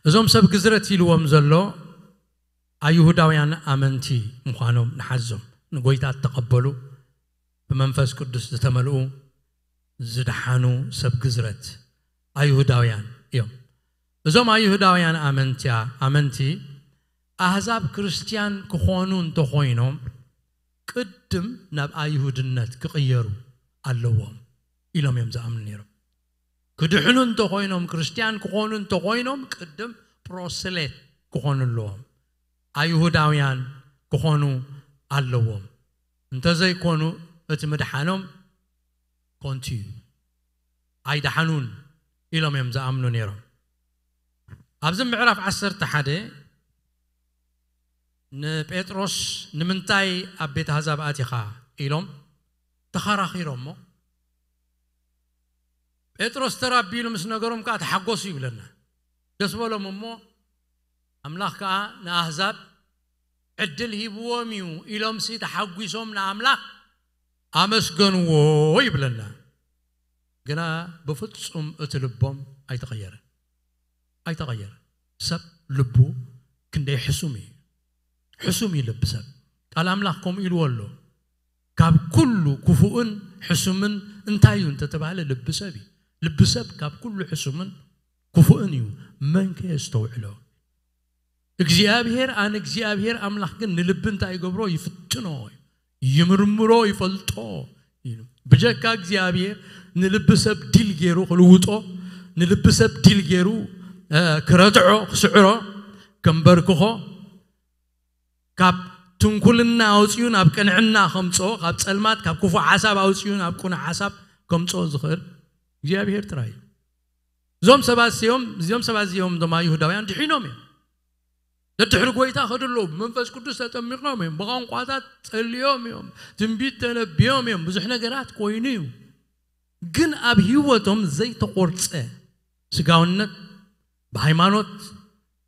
እዞም ሰብ ግዝረት ኢልዎም ዘሎ ኣይሁዳውያን ኣመንቲ ምዃኖም ንሓዞም። ንጎይታ እተቐበሉ፣ ብመንፈስ ቅዱስ ዝተመልኡ፣ ዝደሓኑ ሰብ ግዝረት ኣይሁዳውያን እዮም። እዞም ኣይሁዳውያን ኣመንትያ ኣመንቲ ኣህዛብ ክርስትያን ክኾኑ እንተኾይኖም፣ ቅድም ናብ ኣይሁድነት ክቕየሩ ኣለዎም ኢሎም እዮም ዝኣምኑ ነይሮም። ክድሕኑ እንተኾይኖም፣ ክርስትያን ክኾኑ እንተኾይኖም፣ ቅድም ፕሮስሌት ክኾኑ ኣለዎም። ኣይሁዳውያን ክኾኑ ኣለዎም። እንተዘይኮኑ፣ እቲ ምድሓኖም ኮንቱ እዩ። ኣይደሓኑን ኢሎም እዮም ዝኣምኑ ነይሮም። ኣብዚ ምዕራፍ ዓሰርተ ሓደ ንጴጥሮስ፣ "ንምንታይ ኣብ ቤት ኣህዛብ ኣቲኻ?" ኢሎም ተኸራኺሮሞ። ጴጥሮስ ተራቢሉ ምስ ነገሮም ከኣ ተሓጎሱ ይብለና። ደስ በሎም እሞ፣ ኣምላኽ ከኣ ንኣህዛብ ዕድል ሂብዎም እዩ ኢሎምሲ ተሓጒሶም ንኣምላኽ ኣመስገንዎ ይብለና። ግና ብፍጹም እቲ ልቦም ኣይተቐየረን። ኣይተቐየረን። ሰብ ልቡ ክንደይ ሕሱም እዩ። ሕሱም እዩ ልቢ ሰብ። ቃል ኣምላኽ ከምኡ ኢልዎ ኣሎ። "ካብ ኩሉ ክፉእን ሕሱምን እንታይ እዩ?" እንተተባህለ፣ ልቢ ሰብ እዩ። ልቢ ሰብ ካብ ኩሉ ሕሱምን ክፉእን እዩ። መን ከ የስተውዕሎ? እግዚኣብሔር፣ ኣነ እግዚኣብሔር ኣምላኽ ግን ንልቢ እንታይ ይገብሮ? ይፍትኖ፣ ይምርምሮ፣ ይፈልጦ ኢሉ። ብጀካ እግዚኣብሔር ንልቢ ሰብ ዲል ገይሩ ክልውጦ፣ ንልቢ ሰብ ዲል ገይሩ፣ እ፣ ክረትዖ፣ ክስዕሮ፣ ከንበርክኾ፣ ካብ ትንኩልና ኣውፅኡ ናብ ቅንዕና ከምፅኦ፣ ካብ ፀልማት፣ ካብ ክፉእ ሓሳብ ኣውፅኡ ናብ ቅኑዕ ሓሳብ ከምፅኦ ዝኽእል እግዚኣብሔር ጥራይ እዩ። እዞም ሰባት እዚኦም፣ እዚኦም ሰባት እዚኦም ድማ ይሁዳውያን ድሒኖም እዮም። ደድሕሪ ጎይታ ከዱ ኣለዉ። ብመንፈስ ቅዱስ ተጠሚቖም እዮም። ብቋንቋታት ጸልዮም እዮም። ትንቢት ተነብዮም እዮም። ብዙሕ ነገራት ኮይኑ እዩ። ግን ኣብ ህይወቶም ዘይተቖርጸ ስጋውነት፣ ብሃይማኖት፣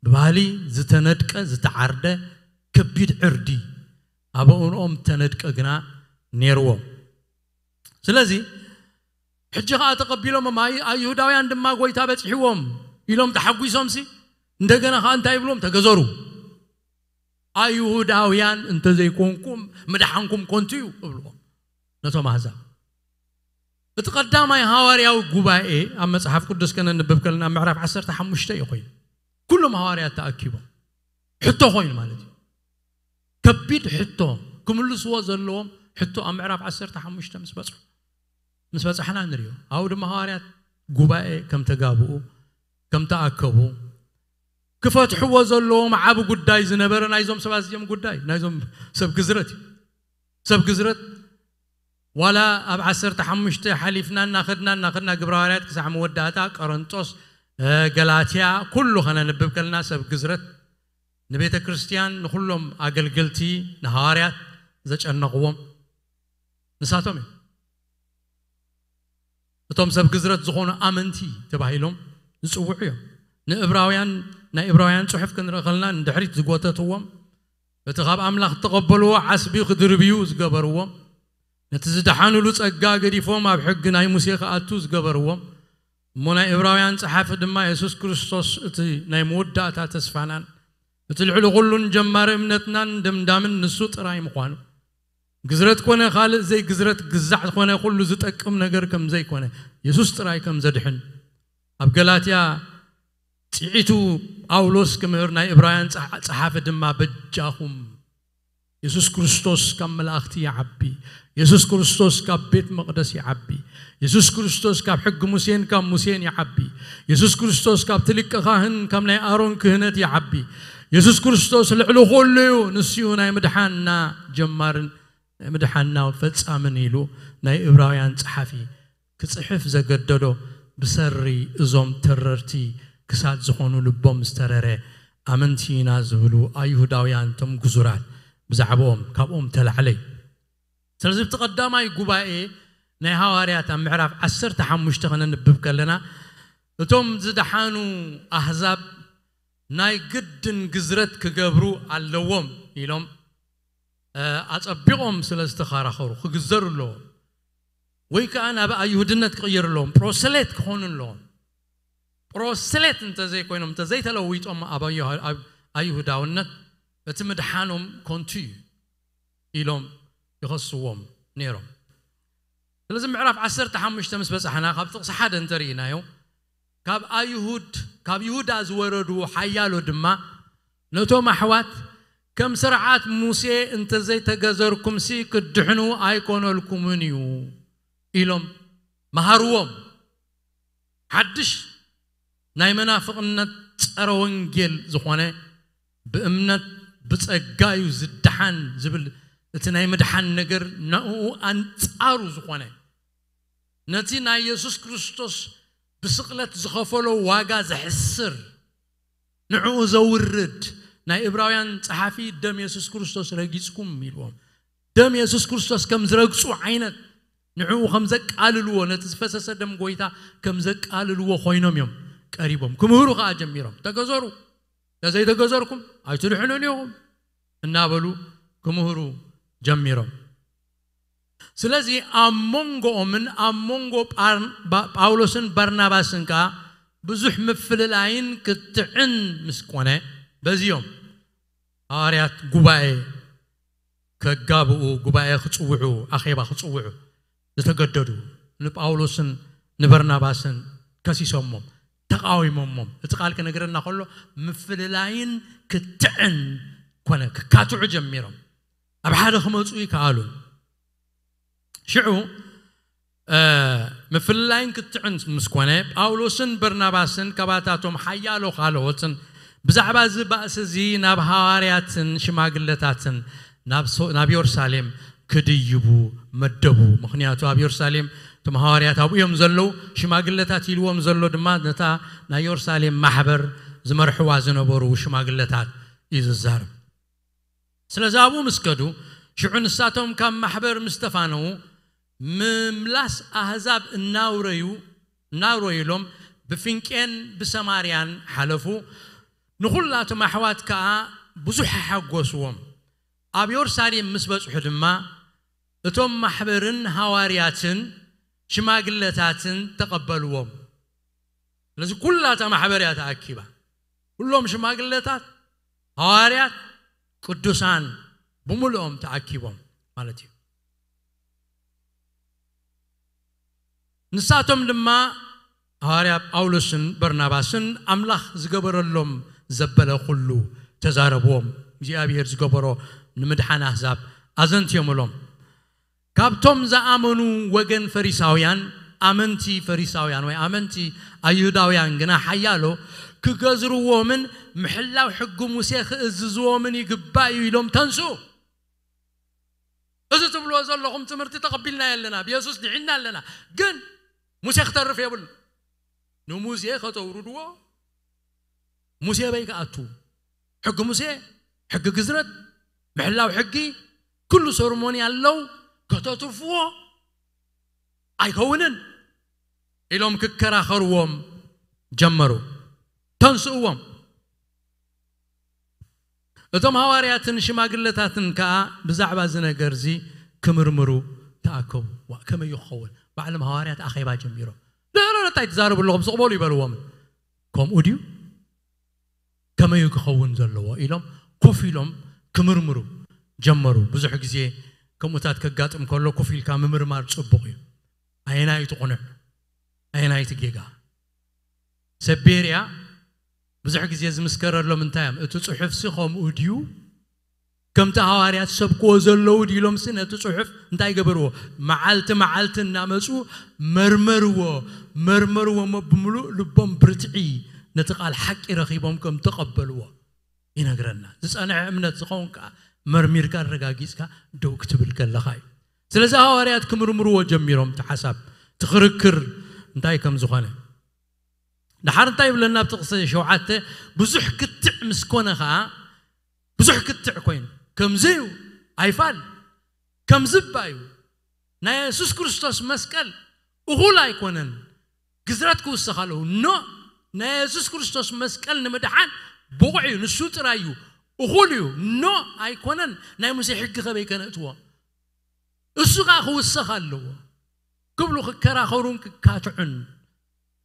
ብባህሊ ዝተነድቀ፣ ዝተዓርደ ከቢድ ዕርዲ ኣብ ኣእምሮኦም ተነድቀ ግና ነይርዎም። ስለዚ ሕጂ ኸኣ ተቐቢሎሞም፣ ኣይ-፣ ኣይሁዳውያን ድማ ጎይታ በጺሕዎም ኢሎም ተሓጒሶምሲ፣ እንደገና ኸኣ እንታይ ይብልዎም? ተገዘሩ። ኣይሁዳውያን እንተ ዘይኮንኩም ምድሓንኩም ኮንቱ እዩ እብልዎም ነቶም ኣህዛብ። እቲ ቀዳማይ ሃዋርያዊ ጉባኤ ኣብ መጽሓፍ ቅዱስ ከነንብብ ከለና ምዕራፍ ዓሰርተ ሓሙሽተ እዩ ኮይኑ። ኩሎም ሃዋርያት ተኣኪቦም ሕቶ ኮይኑ ማለት እዩ። ከቢድ ሕቶ ክምልስዎ ዘለዎም ሕቶ ኣብ ምዕራፍ ዓሰርተ ሓሙሽተ ምስ በጽሑ፣ ምስ በጻሕና ንርእዮ። ኣብኡ ድማ ሃዋርያት ጉባኤ ከም ተጋብኡ፣ ከም ተኣከቡ፣ ክፈትሕዎ ዘለዎም ዓቢ ጉዳይ ዝነበረ ናይዞም ሰባት እዚኦም ጉዳይ፣ ናይዞም ሰብ ግዝረት እዩ። ሰብ ግዝረት ዋላ ኣብ ዓሰርተ ሓሙሽተ ሓሊፍና እናኸድና፣ እናኸድና ግብረ ሃዋርያት ክሳዕ መወዳእታ፣ ቆረንጦስ፣ እ፣ ገላትያ፣ ኩሉ ከነንብብ ከለና ሰብ ግዝረት ንቤተ ክርስቲያን፣ ንኹሎም ኣገልገልቲ፣ ንሃዋርያት ዘጨነቕዎም ንሳቶም እዮም። እቶም ሰብ ግዝረት ዝኾኑ ኣመንቲ ተባሂሎም ዝጽውዑ እዮም። ንእብራውያን፣ ናይ እብራውያን ጽሑፍ ክንርኢ ከለና ንድሕሪት ዝጎተትዎም፣ እቲ ካብ ኣምላኽ እተቐበልዎ ዓስቢ ክድርብዩ ዝገበርዎም፣ ነቲ ዝደሓኑሉ ጸጋ ገዲፎም ኣብ ሕጊ ናይ ሙሴ ክኣቱ ዝገበርዎም፣ እሞ ናይ እብራውያን ጸሓፊ ድማ የሱስ ክርስቶስ እቲ ናይ መወዳእታ ተስፋናን እቲ ልዕሊ ኹሉን ጀማሪ እምነትናን ደምዳምን ንሱ ጥራይ ምዃኑ፣ ግዝረት ኮነ ካልእ ዘይግዝረት፣ ግዛዕ ኮነ ኩሉ ዝጠቅም ነገር ከም ዘይኮነ፣ የሱስ ጥራይ ከም ዘድሕን፣ ኣብ ገላትያ ጽዒቱ ጳውሎስ ክምህር፣ ናይ እብራውያን ጸሓ-፣ ጸሓፊ ድማ በጃኹም፣ የሱስ ክርስቶስ ካብ መላእኽቲ ይዓቢ፣ የሱስ ክርስቶስ ካብ ቤት መቕደስ ይዓቢ፣ የሱስ ክርስቶስ ካብ ሕጊ ሙሴን ካብ ሙሴን ይዓቢ፣ የሱስ ክርስቶስ ካብቲ ሊቀ ካህን ካብ ናይ ኣሮን ክህነት ይዓቢ፣ የሱስ ክርስቶስ ልዕሊ ኩሉ እዩ፣ ንሱ እዩ ናይ ምድሓንና ጀማርን ናይ ምድሓንና ፈጻምን ኢሉ ናይ እብራውያን ጸሓፊ ክጽሕፍ ዘገደዶ፣ ብሰሪ እዞም ተረርቲ ክሳድ ዝኾኑ ልቦም ዝተረረ ኣመንቲ ኢና ዝብሉ ኣይሁዳውያን፣ እቶም ግዙራት፣ ብዛዕባኦም ካብኦም ተላዕለ እዩ። ስለዚ ኣብቲ ቀዳማይ ጉባኤ ናይ ሃዋርያት ኣብ ምዕራፍ ዓሰርተ ሓሙሽተ ከነንብብ ከለና፣ እቶም ዝደሓኑ ኣህዛብ ናይ ግድን ግዝረት ክገብሩ ኣለዎም ኢሎም፣ እ፣ ኣጸቢቖም ስለ ዝተኸራኸሩ፣ ክግዘሩ ኣለዎም፣ ወይ ከኣ ናብ ኣይሁድነት ክቕየሩ ኣለዎም፣ ፕሮሰሌት ክኾኑ ኣለዎም። ፕሮሰሌት እንተዘይኮይኖም፣ እንተዘይተለዊጦም ኣብ ኣዩ-፣ ኣብ ኣይሁዳውነት፣ እቲ ምድሓኖም ኮንቱ እዩ ኢሎም ይኸስዎም ነይሮም። ስለዚ ምዕራፍ ዓሰርተ ሓሙሽተ ምስ በጻሕና፣ ካብ ጥቕሲ ሓደ እንተርኢናዮ፣ ካብ ኣይሁድ፣ ካብ ይሁዳ ዝወረዱ ሓያሎ ድማ ነቶም ኣሕዋት፣ "ከም ስርዓት ሙሴ እንተዘይተገዘርኩምሲ ክትድሕኑ ኣይኮነልኩምን እዩ" ኢሎም መሃርዎም። ሓድሽ ናይ መናፍቕነት ጸረ ወንጌል ዝኾነ፣ ብእምነት ብጸጋ እዩ ዝደሓን ዝብል እቲ ናይ ምድሓን ነገር፣ ንዕኡ ኣንጻሩ ዝኾነ፣ ነቲ ናይ የሱስ ክርስቶስ ብስቕለት ዝኸፈሎ ዋጋ ዘሕስር፣ ንዕኡ ዘውርድ፣ ናይ እብራውያን ጸሓፊ፣ "ደም የሱስ ክርስቶስ ረጊጽኩም" ኢልዎም። ደም የሱስ ክርስቶስ ከም ዝረግጹ ዓይነት፣ ንዕኡ ከም ዘቃልልዎ፣ ነቲ ዝፈሰሰ ደም ጎይታ ከም ዘቃልልዎ ኮይኖም እዮም ቀሪቦም። ክምህሩ ከኣ ጀሚሮም። "ተገዘሩ፣ እንተዘይተገዘርኩም ኣይትድሕኑን ኢኹም" እናበሉ ክምህሩ ጀሚሮም። ስለዚ ኣብ መንጎኦምን ኣብ መንጎ ጳር-፣ ባ-፣ ጳውሎስን በርናባስን ከኣ ብዙሕ ምፍልላይን ክትዕን ምስ ኮነ፣ በዚኦም ሃዋርያት ጉባኤ ከጋብኡ፣ ጉባኤ ክጽውዑ፣ ኣኼባ ክጽውዑ ዝተገደዱ፣ ንጳውሎስን ንበርናባስን ከሲሶሞም፣ ተቃዊሞሞም። እቲ ቃል ክነግረና ከሎ፣ ምፍልላይን ክትዕን ኮነ፣ ክካትዑ ጀሚሮም። ኣብ ሓደ ክመጹ ይከኣሉን። ሽዑ፣ እ፣ ምፍልላይን ክትዕን ምስ ኮነ፣ ጳውሎስን በርናባስን ካባታቶም ሓያሎ ካልኦትን ብዛዕባ እዚ ባእሲ እዚ ናብ ሃዋርያትን ሽማግለታትን ናብ ሶ-፣ ናብ የሩሳሌም ክድይቡ መደቡ። ምኽንያቱ ኣብ የሩሳሌም እቶም ሃዋርያት ኣብኡ እዮም ዘለዉ። ሽማግለታት ኢልዎም ዘሎ ድማ ነታ ናይ የሩሳሌም ማሕበር ዝመርሕዋ ዝነበሩ ሽማግለታት እዩ ዝዛረብ። ስለዚ ኣብኡ ምስ ከዱ፣ ሽዑ ንሳቶም ካብ ማሕበር ምስ ተፋነዉ፣ ምምላስ ኣህዛብ እናውረዩ፣ እናውረዩሎም ብፊንቄን ብሰማርያን ሓለፉ። ንኹላቶም ኣሕዋት ከኣ ብዙሕ ኣሓጎስዎም። ኣብ የሩሳሌም ምስ በጽሑ ድማ፣ እቶም ማሕበርን ሃዋርያትን ሽማግለታትን ተቐበልዎም። ስለዚ ኩላ እታ ማሕበር እያ ተኣኪባ። ኩሎም ሽማግለታት፣ ሃዋርያት፣ ቅዱሳን ብምልኦም ተኣኪቦም ማለት እዩ። ንሳቶም ድማ ሃዋርያ ጳውሎስን በርናባስን ኣምላኽ ዝገበረሎም ዘበለ ኩሉ ተዛረብዎም። እግዚኣብሔር ዝገበሮ ንምድሓን ኣህዛብ ኣዘንትዮምሎም። ካብቶም ዝኣመኑ ወገን ፈሪሳውያን፣ ኣመንቲ ፈሪሳውያን ወይ ኣመንቲ ኣይሁዳውያን ግና ሓያሎ ክገዝርዎምን ምሕላው ሕጊ ሙሴ ክእዝዝዎምን ይግባእ እዩ ኢሎም ተንስኡ። እዚ ትብልዎ ዘለኹም ትምህርቲ ተቐቢልናዮ ኣለና፣ ብየሱስ ድሒንና ኣለና፣ ግን ሙሴ ክተርፍ የብሉ። ንሙሴ ከተውርድዎ፣ ሙሴ በይ ክኣቱ፣ ሕጊ ሙሴ፣ ሕጊ ግዝረት፣ ምሕላው ሕጊ፣ ኩሉ ሰርሞኒ ኣለዉ፣ ከተትርፍዎ ኣይከውንን ኢሎም ክከራኸርዎም ጀመሩ። ተንስእዎም። እቶም ሃዋርያትን ሽማግለታትን ከኣ ብዛዕባ እዚ ነገር እዚ ክምርምሩ ተኣከቡ። ዋ፣ ከመይ እዩ ክኸውን? ባዕሎም ሃዋርያት ኣኼባ ጀሚሮም። "ንሕና እንታይ ትዛረቡ ኣለኹም? ስቕ በሉ" ይበልዎም። "ከምኡ ድዩ? ከመይ እዩ ክኸውን ዘለዎ?" ኢሎም ኮፍ ኢሎም ክምርምሩ ጀመሩ። ብዙሕ ግዜ ከምኡታት ከጋጥም ከሎ ኮፍ ኢልካ ምምርማር ጽቡቕ እዩ። ኣየናይ እቲ ቅኑዕ? ኣየናይ እቲ ጌጋ? ሰብ ቤርያ ብዙሕ ግዜ ዝምስከረሎም እንታይ እዮም? እቲ ጽሑፍሲ ከምኡ ድዩ? ከምቲ ሃዋርያት ዝሰብክዎ ዘለዉ ድዩ ኢሎምሲ ነቲ ጽሑፍ እንታይ ገበርዎ? መዓልቲ መዓልቲ እናመጹ መርመርዎ፣ መርመርዎ እሞ ብምሉእ ልቦም ብርትዒ ነቲ ቃል ሓቂ ረኺቦም ከም ተቐበልዎ። ይነግረና። ዝጸንዐ እምነት ዝኸውን ከኣ መርሚርካ ኣረጋጊጽካ ደው ክትብል ከለኻ እዩ። ስለዚ ሃዋርያት ክምርምርዎ ጀሚሮም፣ እቲ ሓሳብ፣ እቲ ክርክር እንታይ ከም ዝኾነ። ደሓር እንታይ ይብለና ኣብ ጥቕሲ ሸውዓተ? ብዙሕ ክትዕ ምስ ኮነ ኸኣ፣ ብዙሕ ክትዕ ኮይኑ፣ ከምዚ እዩ ኣይፋል፣ ከምዚ እባ እዩ፣ ናይ የሱስ ክርስቶስ መስቀል እኹል ኣይኮነን፣ ግዝረት ክውሰኽ ኣለዎ። ኖ፣ ናይ የሱስ ክርስቶስ መስቀል ንምድሓን ብቑዕ እዩ፣ ንሱ ጥራይ እዩ፣ እኹል እዩ። ኖ፣ ኣይኮነን፣ ናይ ሙሴ ሕጊ ከመይ ከነእትዎ? እሱ ኸኣ ክውሰኽ ኣለዎ ክብሉ ክከራኸሩን ክካትዑን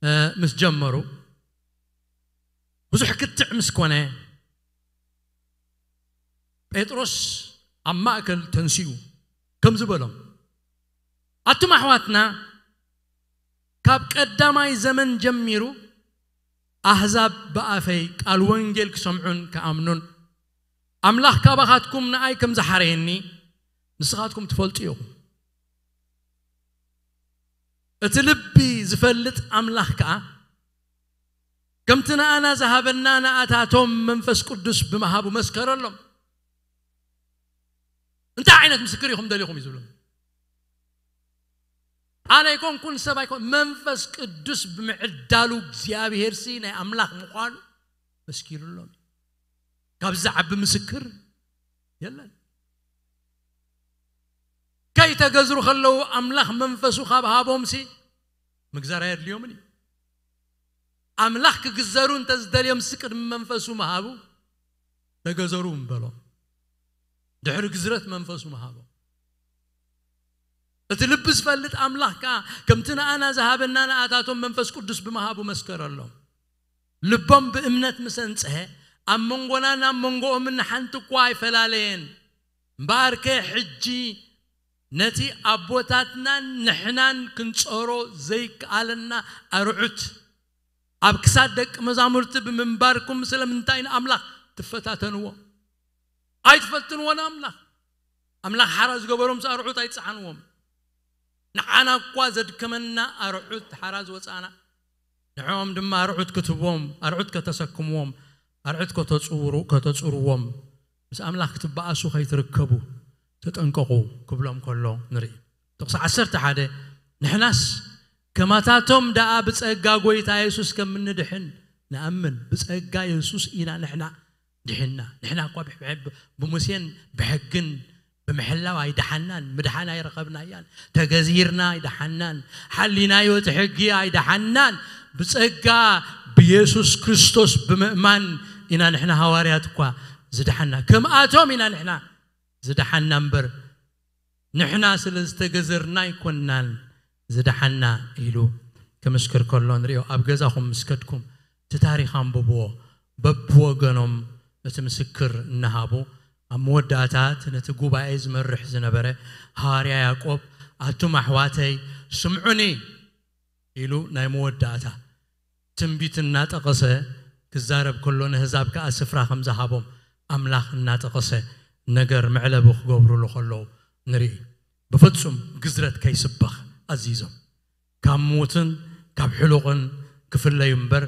እ፣ ምስ ጀመሩ፣ ብዙሕ ክትዕ ምስ ኮነ፣ ጴጥሮስ ኣብ ማእከል ተንሲኡ ከምዚ በሎም፣ ኣቱም ኣሕዋትና፣ ካብ ቀዳማይ ዘመን ጀሚሩ ኣህዛብ ብኣፈይ ቃል ወንጌል ክሰምዑን ክኣምኑን፣ ኣምላኽ ካባኻትኩም ንኣይ ከም ዝሓረየኒ ንስኻትኩም ትፈልጡ ኢኹም። እቲ ልቢ ዝፈልጥ ኣምላኽ ከኣ፣ ከምቲ ንኣና ዝሃበና ንኣታቶም መንፈስ ቅዱስ ብምሃቡ መስከረሎም። እንታይ ዓይነት ምስክር ኢኹም ደሊኹም እዩ ዝብሉ። ኣነ ኣይኮንኩን፣ ሰብ ኣይኮን፣ መንፈስ ቅዱስ ብምዕዳሉ እግዚኣብሄርሲ ናይ ኣምላኽ ምዃኑ መስኪሩሎም። ካብዚ ዝዓቢ ምስክር የለን። ከይተገዝሩ ከለዉ ኣምላኽ መንፈሱ ካብ ሃቦምሲ ምግዛር ኣየድልዮምን እዩ። ኣምላኽ ክግዘሩ እንተ ዝደልዮምሲ ቅድሚ መንፈሱ ምሃቡ፣ ተገዘሩ ምበሎም። ድሕሪ ግዝረት መንፈሱ ምሃቦም። እቲ ልቢ ዝፈልጥ ኣምላኽ ከኣ ከምቲ ንኣና ዝሃበና ንኣታቶም መንፈስ ቅዱስ ብምሃቡ መስከረሎም። ልቦም ብእምነት ምስ ኣንጽሀ፣ ኣብ መንጎናን ኣብ መንጎኦምን ሓንቲ እኳ ኣይፈላለየን። እምበኣርከ ሕጂ ነቲ ኣቦታትናን ንሕናን ክንጾሮ ዘይከኣለና ኣርዑት ኣብ ክሳድ ደቂ መዛሙርቲ ብምንባርኩም ስለምንታይ ንኣምላኽ ትፈታተንዎ? ኣይትፈትንዎ ንኣምላኽ። ኣምላኽ ሓራ ዝገበሮምስ ኣርዑት ኣይጸዓንዎም። ንዓና እኳ ዘድከመና ኣርዑት ሓራ ዝወጻና፣ ንዕኦም ድማ ኣርዑት ክትህብዎም፣ ኣርዑት ከተሰክምዎም፣ ኣርዑት ከተጽውሩ-፣ ከተጽርዎም፣ ምስ ኣምላኽ ክትበኣሱ ከይትርከቡ ተጠንቀቑ ክብሎም ከሎ ንርኢ። ጥቕሲ ዓሰርተ ሓደ፣ ንሕናስ ከማታቶም ደኣ ብጸጋ ጐይታ የሱስ ከም እንድሕን ንኣምን። ብጸጋ የሱስ ኢና ንሕና ድሒንና። ንሕና እኳ ብሕ-፣ ብሙሴን ብሕግን ብምሕላው ኣይደሓናን፣ ምድሓን ኣይረኸብናያን። ተገዚርና ኣይደሓናን፣ ሓሊናዮ እቲ ሕጊ ኣይደሓናን። ብጸጋ ብየሱስ ክርስቶስ ብምእማን ኢና ንሕና ሃዋርያት እኳ ዝደሓና። ከምኣቶም ኢና ንሕና ዝደሓና እምበር፣ ንሕና ስለ ዝተገዘርና ኣይኮንናን ዝደሓና ኢሉ ክምስክር ከሎ ንርእዮ። ኣብ ገዛኹም ምስ ከድኩም እቲ ታሪኽ ኣንብብዎ። በብወገኖም እቲ ምስክር እናሃቡ፣ ኣብ መወዳእታ እቲ ነቲ ጉባኤ ዝመርሕ ዝነበረ ሃዋርያ ያዕቆብ፣ ኣቱም ኣሕዋተይ ስምዑኒ ኢሉ ናይ መወዳእታ ትንቢት እናጠቐሰ ክዛረብ ከሎ፣ ንህዛብ ከኣ ስፍራ ከም ዝሃቦም ኣምላኽ እናጠቐሰ ነገር መዕለቢ ክገብሩሉ ከለዉ ንርኢ። ብፍጹም ግዝረት ከይስበኽ ኣዚዞም። ካብ ምዉትን ካብ ሕሉቕን ክፍለዩ እምበር፣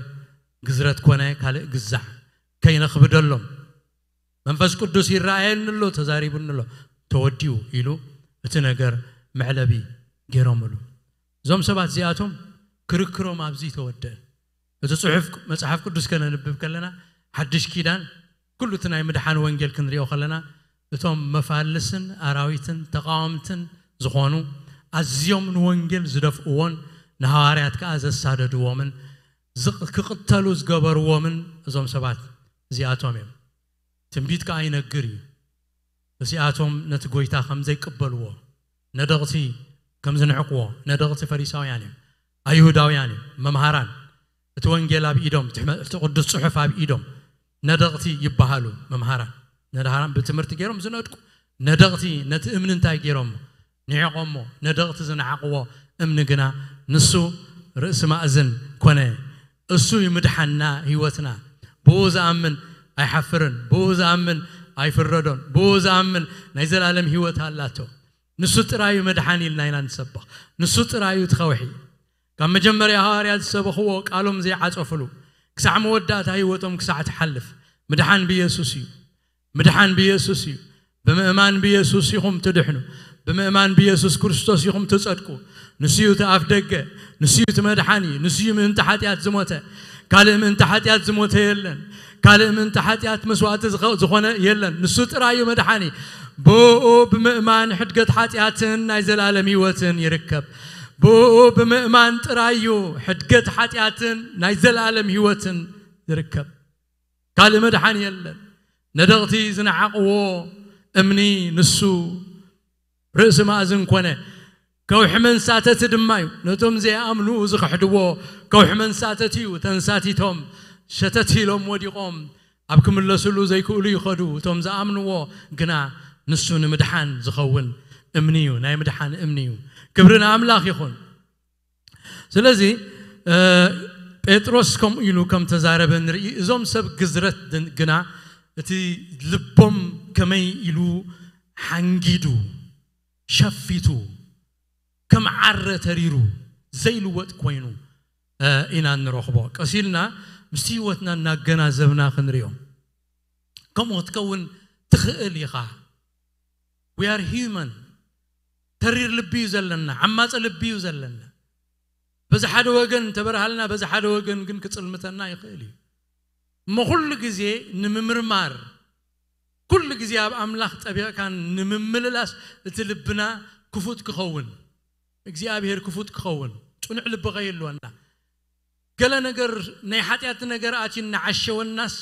ግዝረት ኮነ ካልእ ግዛዕ ከይነኽብደሎም። መንፈስ ቅዱስ ይረኣየኒ ኣሎ፣ ተዛሪቡኒ ኣሎ፣ ተወዲኡ ኢሉ እቲ ነገር መዕለቢ ገይሮምሉ። እዞም ሰባት እዚኣቶም ክርክሮም ኣብዚ ተወደአ። እቲ ጽሑፍ መጽሓፍ ቅዱስ ከነንብብ ከለና፣ ሓድሽ ኪዳን ኩሉ እቲ ናይ ምድሓን ወንጌል ክንሪኦ ከለና፣ እቶም መፋልስን ኣራዊትን ተቃወምትን ዝኾኑ፣ ኣዝዮም ንወንጌል ዝደፍእዎን ንሃዋርያት ከኣ ዘሳደድዎምን ዝቕ-፣ ክቕተሉ ዝገበርዎምን እዞም ሰባት እዚኣቶም እዮም። ትንቢት ከኣ ይነግር እዩ። እዚኣቶም ነቲ ጐይታ ከም ዘይቅበልዎ፣ ነደቕቲ ከም ዝንዕቅዎ፣ ነደቕቲ ፈሪሳውያን እዮም፣ ኣይሁዳውያን እዮም፣ መምሃራን፣ እቲ ወንጌል ኣብ ኢዶም፣ እቲ ሕመ-፣ እቲ ቅዱስ ጽሑፍ ኣብ ኢዶም፣ ነደቕቲ ይበሃሉ፣ መምሃራን። ነድሃራን ብትምህርቲ ገይሮም ዝነድቁ፣ ነደቕቲ ነቲ እምኒ እንታይ ገይሮሞ? ንዒቖሞ። ነደቕቲ ዝነዓቕዎ እምኒ ግና ንሱ ርእሲ ማእዝን ኮነ። እሱ ይምድሓና ህይወትና። ብኡ ዝኣምን ኣይሓፍርን፣ ብኡ ዝኣምን ኣይፍረዶን፣ ብኡ ዝኣምን ናይ ዘላለም ህይወት ኣላቶ። ንሱ ጥራይ እዩ መድሓኒ ኢልና ኢና ንሰብኽ። ንሱ ጥራይ እዩ እቲ ከውሒ። ካብ መጀመርያ ሃዋርያት ዝሰበኽዎ ቃሎም ዘይዓጸፍሉ፣ ክሳዕ መወዳእታ ህይወቶም ክሳዕ ትሓልፍ፣ ምድሓን ብኢየሱስ እዩ። ምድሓን ብኢየሱስ እዩ። ብምእማን ብኢየሱስ ኢኹም ትድሕኑ። ብምእማን ብኢየሱስ ክርስቶስ ኢኹም ትጸድቁ። ንሱ እዩ እቲ ኣፍ ደገ፣ ንሱ እዩ እቲ መድሓኒ፣ ንሱ እዩ ምእንቲ ሓጢኣት ዝሞተ። ካልእ ምእንቲ ሓጢኣት ዝሞተ የለን። ካልእ ምእንቲ ሓጢኣት መስዋእቲ ዝኸ-፣ ዝኾነ የለን። ንሱ ጥራይ እዩ መድሓኒ። ብኡ ብምእማን ሕድገት ሓጢኣትን ናይ ዘላለም ህይወትን ይርከብ። ብኡ ብምእማን ጥራይ እዩ ሕድገት ሓጢኣትን ናይ ዘላለም ህይወትን ዝርከብ። ካልእ መድሓኒ የለን። ነደቕቲ ዝነዓቕዎ እምኒ ንሱ ርእሲ ማእዝን ኮነ። ከውሒ መንሳተቲ ድማ እዩ። ነቶም ዘይኣምኑ ዝኽሕድዎ ከውሒ መንሳተቲ እዩ። ተንሳቲቶም ሸተት ኢሎም ወዲቖም ኣብ ክምለስሉ ዘይክእሉ ይኸዱ። እቶም ዝኣምንዎ ግና ንሱ ንምድሓን ዝኸውን እምኒ እዩ። ናይ ምድሓን እምኒ እዩ። ክብሪ ንኣምላኽ ይኹን። ስለዚ እ፣ ጴጥሮስ ከምኡ ኢሉ ከም ተዛረበ ንርኢ። እዞም ሰብ ግዝረት ድን-፣ ግና እቲ ልቦም ከመይ ኢሉ ሓንጊዱ፣ ሸፊቱ፣ ከም ዓረ ተሪሩ ዘይልወጥ ኮይኑ እ፣ ኢና እንረኽቦ። ቀስ ኢልና ምስቲ ህይወትና እናገናዘብና ክንሪኦ። ከምኡ ክትከውን ትኽእል ኢኻ። We are human። ተሪር ልቢ እዩ ዘለና፣ ዓማጺ ልቢ እዩ ዘለና። በዚ ሓደ ወገን ተበርሃልና፣ በዚ ሓደ ወገን ግን ክጽልምተና ይኽእል እዩ። እሞ ኩሉ ግዜ ንምምርማር፣ ኩሉ ግዜ ኣብ ኣምላኽ ጠቢቕካ ንምምልላስ እቲ ልብና ክፉት ክኸውን፣ እግዚኣብሔር ክፉት ክኸውን፣ ጽኑዕ ልቢ ከይህልወና። ገለ ነገር ናይ ሓጢኣት ነገር ኣትዩ እናዓሸወናስ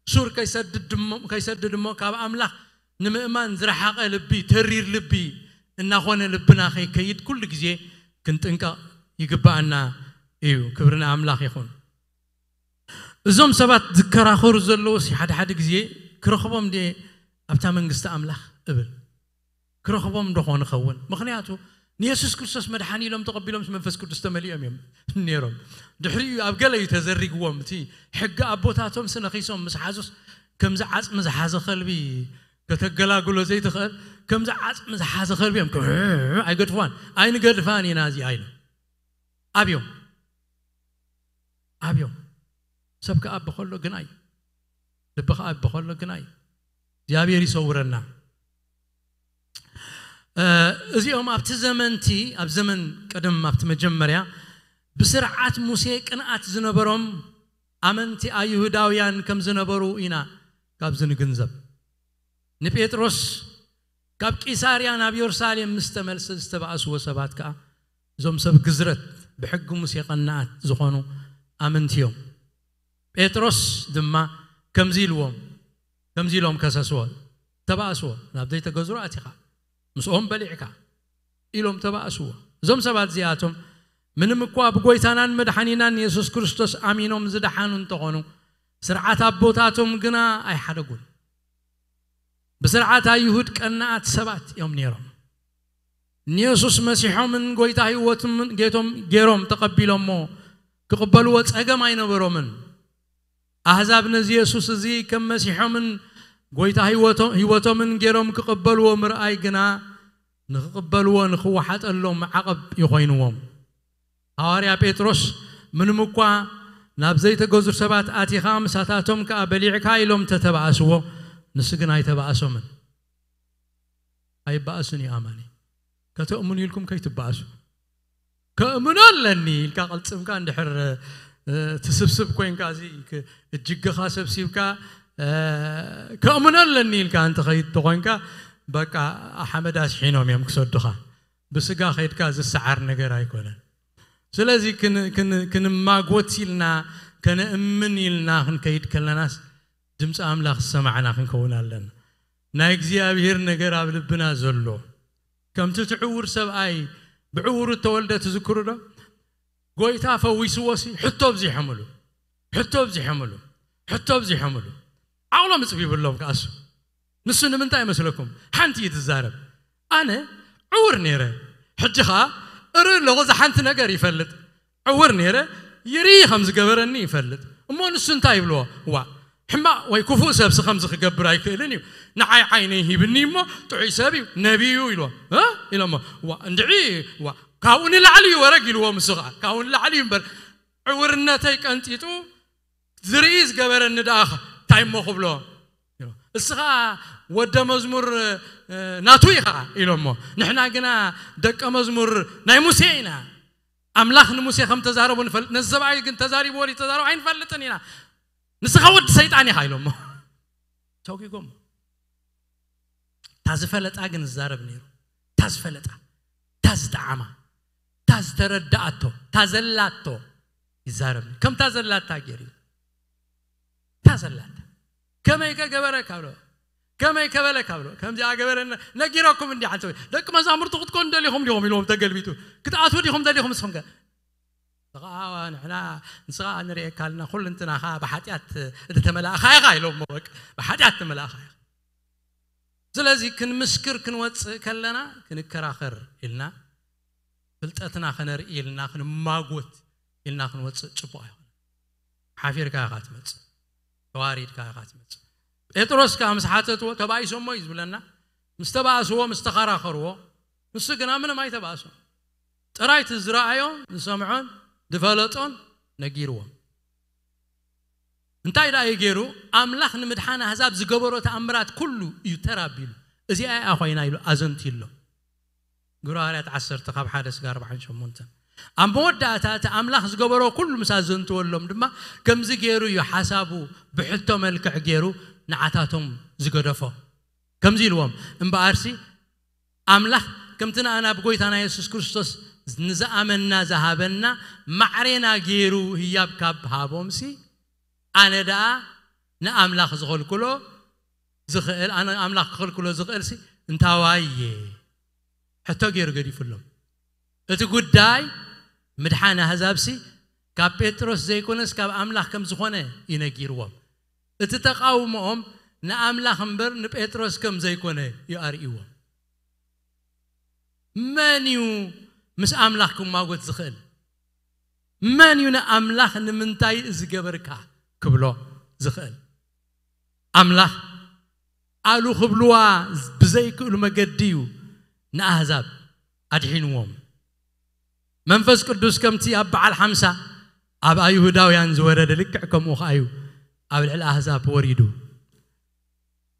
ሱር ከይሰድድ ድሞ-፣ ከይሰድድ እሞ ካብ ኣምላኽ ንምእማን ዝረሓቐ ልቢ፣ ተሪር ልቢ እናኾነ ልብና ከይከይድ ኩሉ ግዜ ክንጥንቀቕ ይግብኣና እዩ። ክብሪ ንኣምላኽ ይኹን። እዞም ሰባት ዝከራኸሩ ዘለዉስ ሓደ ሓደ ግዜ ክረኽቦም ድየ ኣብታ መንግስቲ ኣምላኽ እብል። ክረኽቦም ዶ ኾን ኸውን? ምኽንያቱ ንየሱስ ክርስቶስ መድሓኒ ኢሎም ተቐቢሎምስ መንፈስ ቅዱስ ተመሊኦም እዮም ነይሮም። ድሕሪኡ ኣብ ገለ እዩ ተዘሪግዎም። እቲ ሕጊ ኣቦታቶም ስነኺሶም ምስ ሓዙስ ከምዚ ዓጽሚ ዝሓዘ ከልቢ ከተገላግሎ ዘይትኽእል፣ ከምዚ ዓጽሚ ዝሓዘ ከልቢ እዮም። ከም ኣይገድፍዋን፣ ኣይንገድፋን ኢና እዚኣ ኢሎም ኣብዮም። ኣብዮም። ሰብ ክኣቢ ከሎ ግናይ፣ ልቢ ክኣቢ ከሎ ግናይ። እግዚኣብሔር ይሰውረና። እ፣ እዚኦም ኣብቲ ዘመንቲ፣ ኣብ ዘመን ቀደም፣ ኣብቲ መጀመርያ ብስርዓት ሙሴ ቅንኣት ዝነበሮም ኣመንቲ ኣይሁዳውያን ከም ዝነበሩ ኢና ካብዚ ንግንዘብ። ንጴጥሮስ ካብ ቂሳርያ ናብ የሩሳሌም ምስ ተመልሰ ዝተባእስዎ ሰባት ከኣ እዞም ሰብ ግዝረት ብሕጊ ሙሴ ቀናኣት ዝኾኑ ኣመንቲ እዮም። ጴጥሮስ ድማ ከምዚ ኢልዎም፣ ከምዚ ኢሎም ከሰስዎ፣ ተባእስዎ፣ ናብ ዘይተገዝሩ ኣቲኻ ምስኦም በሊዕካ ኢሎም ተባእስዎ። እዞም ሰባት እዚኣቶም ምንም እኳ ብጎይታናን መድሓኒናን የሱስ ክርስቶስ ኣሚኖም ዝደሓኑ እንተኾኑ፣ ስርዓት ኣቦታቶም ግና ኣይሓደጉን። ብስርዓት ኣይሁድ ቀናኣት ሰባት እዮም ነይሮም። ንየሱስ መሲሖምን ጎይታ ህይወትን ጌቶም ገይሮም ተቐቢሎሞ ክቕበልዎ ጸገም ኣይነበሮምን። ኣህዛብ ነዚ የሱስ እዚ ከም መሲሖምን ጎይታ ህይወቶ-፣ ህይወቶምን ገይሮም ክቕበልዎ ምርኣይ ግና ንኽቕበልዎ ንኽወሓጠሎም ዓቐብ ይኾይንዎም። ሃዋርያ ጴጥሮስ ምንም እኳ ናብ ዘይተገዙ ሰባት ኣቲኻ ምሳታቶም ከኣ በሊዕካ ኢሎም ተተባእስዎ፣ ንሱ ግን ኣይተባእሶምን። ኣይባእስን እዩ ኣማኒ። ከተእምኑ ኢልኩም ከይትባእሱ። ከእምኖ ኣለኒ ኢልካ ቅልጽምካ እንድሕር፣ እ፣ ትስብስብ ኮይንካ፣ እዚ ክ-፣ እጅግኻ ሰብሲብካ፣ እ፣ ከእምኖ ኣለኒ ኢልካ እንተኸይድ ተኾይንካ፣ በቃ ሓመድ ኣስሒኖም እዮም ክሰዱኻ። ብስጋ ከይድካ ዝሰዓር ነገር ኣይኮነን። ስለዚ ክን-፣ ክን-፣ ክንማጎት ኢልና፣ ከነእምን ኢልና ክንከይድ ከለናስ ድምፂ ኣምላኽ ዝሰማዕና ክንከውን ኣለና። ናይ እግዚኣብሔር ነገር ኣብ ልብና ዘሎ፣ ከምቲ እቲ ዕውር ሰብኣይ ብዕውሩ እተወልደ ትዝክሩ ዶ? ጎይታ ፈዊስዎ ሲ ሕቶ ኣብዚሖምሉ፣ ሕቶ ኣብዚሖምሉ፣ ሕቶ ኣብዚሖምሉ። ዓቕሎም እጽብ ይብሎም ከኣሱ። ንሱ ንምንታይ ይመስለኩም? ሓንቲ እዩ ትዛረብ። ኣነ ዕውር ነይረ፣ ሕጂ ኸኣ እርኢ ኣለኹ፣ እዚ ሓንቲ ነገር ይፈልጥ። ዕውር ነይረ፣ ይርኢ ከም ዝገበረኒ ይፈልጥ። እሞ ንሱ እንታይ ይብልዎ? ዋ፣ ሕማቕ ወይ ክፉእ ሰብሲ ከምዚ ክገብር ኣይክእልን እዩ። ንዓይ ዓይነይ ሂብኒ እሞ ጥዑይ ሰብ እዩ፣ ነቢይ እዩ ኢልዎ። እ? ኢሎሞ። ዋ፣ እንድዒ፣ ዋ፣ ካብኡ ንላዕሊ እዩ ወረግ ኢልዎ። ንሱ ኸኣ ካብኡ ንላዕሊ እዩ እምበር፣ ዕውርነተይ ቀንጢጡ ዝርኢ ዝገበረኒ ደኣ ኸ እንታይ እሞ ክብሎ፣ እስኻ ወደ መዝሙር ናቱ ኢኻ ኢሎሞ፣ ንሕና ግና ደቀ መዝሙር ናይ ሙሴ ኢና። ኣምላኽ ንሙሴ ከም ተዛረቦ ንፈልጥ፣ ነዚ ሰብኣይ ግን ተዛሪብዎ ድዩ ተዛረቦ ኣይንፈልጥን ኢና። ንስኻ ወዲ ሰይጣን ኢኻ ኢሎሞ። ተውኪጎሞ። እታ ዝፈለጣ ግን ዝዛረብ ነይሩ። እታ ዝፈለጣ፣ እታ ዝጠዓማ፣ እታ ዝተረዳኣቶ፣ እታ ዘላቶ ይዛረብ ነይሩ። ከምታ ዘላታ ገይሩ፣ እታ ዘላታ ከመይ ከገበረ ካብሎ፣ ከመይ ከበለ ካብሎ፣ ከምዚኣ ገበረ፣ ነጊረኩም እንዲ ሓንቲ ወይ ደቂ መዛሙርቱ ክትኮኑ ደሊኹም ዲኹም ኢልዎም ተገልቢጡ፣ ክትኣትዉ ዲኹም ደሊኹም ንስኹም ከ? ንስኻ ንሕና ንስኻ ንርእየካ ኣለና፣ ኩሉ እንትናኻ ብሓጢኣት እተመላእኻ ኢኻ ኢሎሞ። በቃ ብሓጢኣት ተመላእኻ ኢኻ። ስለዚ ክንምስክር ክንወፅእ ከለና ክንከራኸር ኢልና፣ ፍልጠትና ከነርኢ ኢልና፣ ክንማጎት ኢልና ክንወፅእ ፅቡቕ ኣይኮነን። ሓፊርካ ኢኻ ትመፅእ፣ ተዋሪድካ ኢኻ ትመፅእ። ጴጥሮስ ከዓ ምስ ሓተትዎ ተባኢሶሞ እዩ ዝብለና። ምስ ተባእስዎ፣ ምስ ተኸራኸርዎ፣ ንሱ ግና ምንም ኣይተባእሶ። ጥራይ እቲ ዝረኣዮ ዝሰምዖን ዝፈለጦን ነጊርዎም። እንታይ ደኣ እዩ ገይሩ? ኣምላኽ ንምድሓን ኣህዛብ ዝገበሮ ተኣምራት ኩሉ እዩ ተራቢሉ። እዚኣ እያ ኮይና ኢሉ ኣዘንትዩሎም። ግብረ ሃዋርያት ዓሰርተ ካብ ሓደ ስጋ ኣርባዓን ሸሞንተን። ኣብ መወዳእታ እቲ ኣምላኽ ዝገበሮ ኩሉ ምስ ኣዘንትወሎም ድማ ከምዚ ገይሩ እዩ ሓሳቡ ብሕቶ መልክዕ ገይሩ ንዓታቶም ዝገደፎ። ከምዚ ኢልዎም፣ እምበኣርሲ ኣምላኽ ከምቲ ንኣና ብጎይታና የሱስ ክርስቶስ ንዝኣመንና ዝሃበና ማዕሬና ገይሩ ህያብ ካብ ሃቦምሲ ኣነ ደኣ ንኣምላኽ ዝኸልክሎ ዝኽእል፣ ኣነ ኣምላኽ ክኸልክሎ ዝኽእልሲ እንታዋይ እየ? ሕቶ ገይሩ ገዲፉሎም። እቲ ጉዳይ ምድሓን ኣህዛብሲ ካብ ጴጥሮስ ዘይኮነስ ካብ ኣምላኽ ከም ዝኾነ ይነጊርዎም። እቲ ተቃውሞኦም ንኣምላኽ እምበር ንጴጥሮስ ከም ዘይኮነ እዩ ኣርእይዎም። መን እዩ ምስ ኣምላኽ ክማጎት ዝኽእል? መን እዩ ንኣምላኽ ንምንታይ እዚ ገበርካ ክብሎ ዝኽእል? ኣምላኽ ኣሉ ክብልዋ ብዘይክእሉ መገዲ እዩ ንኣህዛብ ኣድሒንዎም። መንፈስ ቅዱስ ከምቲ ኣብ በዓል ሓምሳ ኣብ ኣይሁዳውያን ዝወረደ ልክዕ ከምኡ ኸዓ እዩ ኣብ ልዕሊ ኣህዛብ ወሪዱ።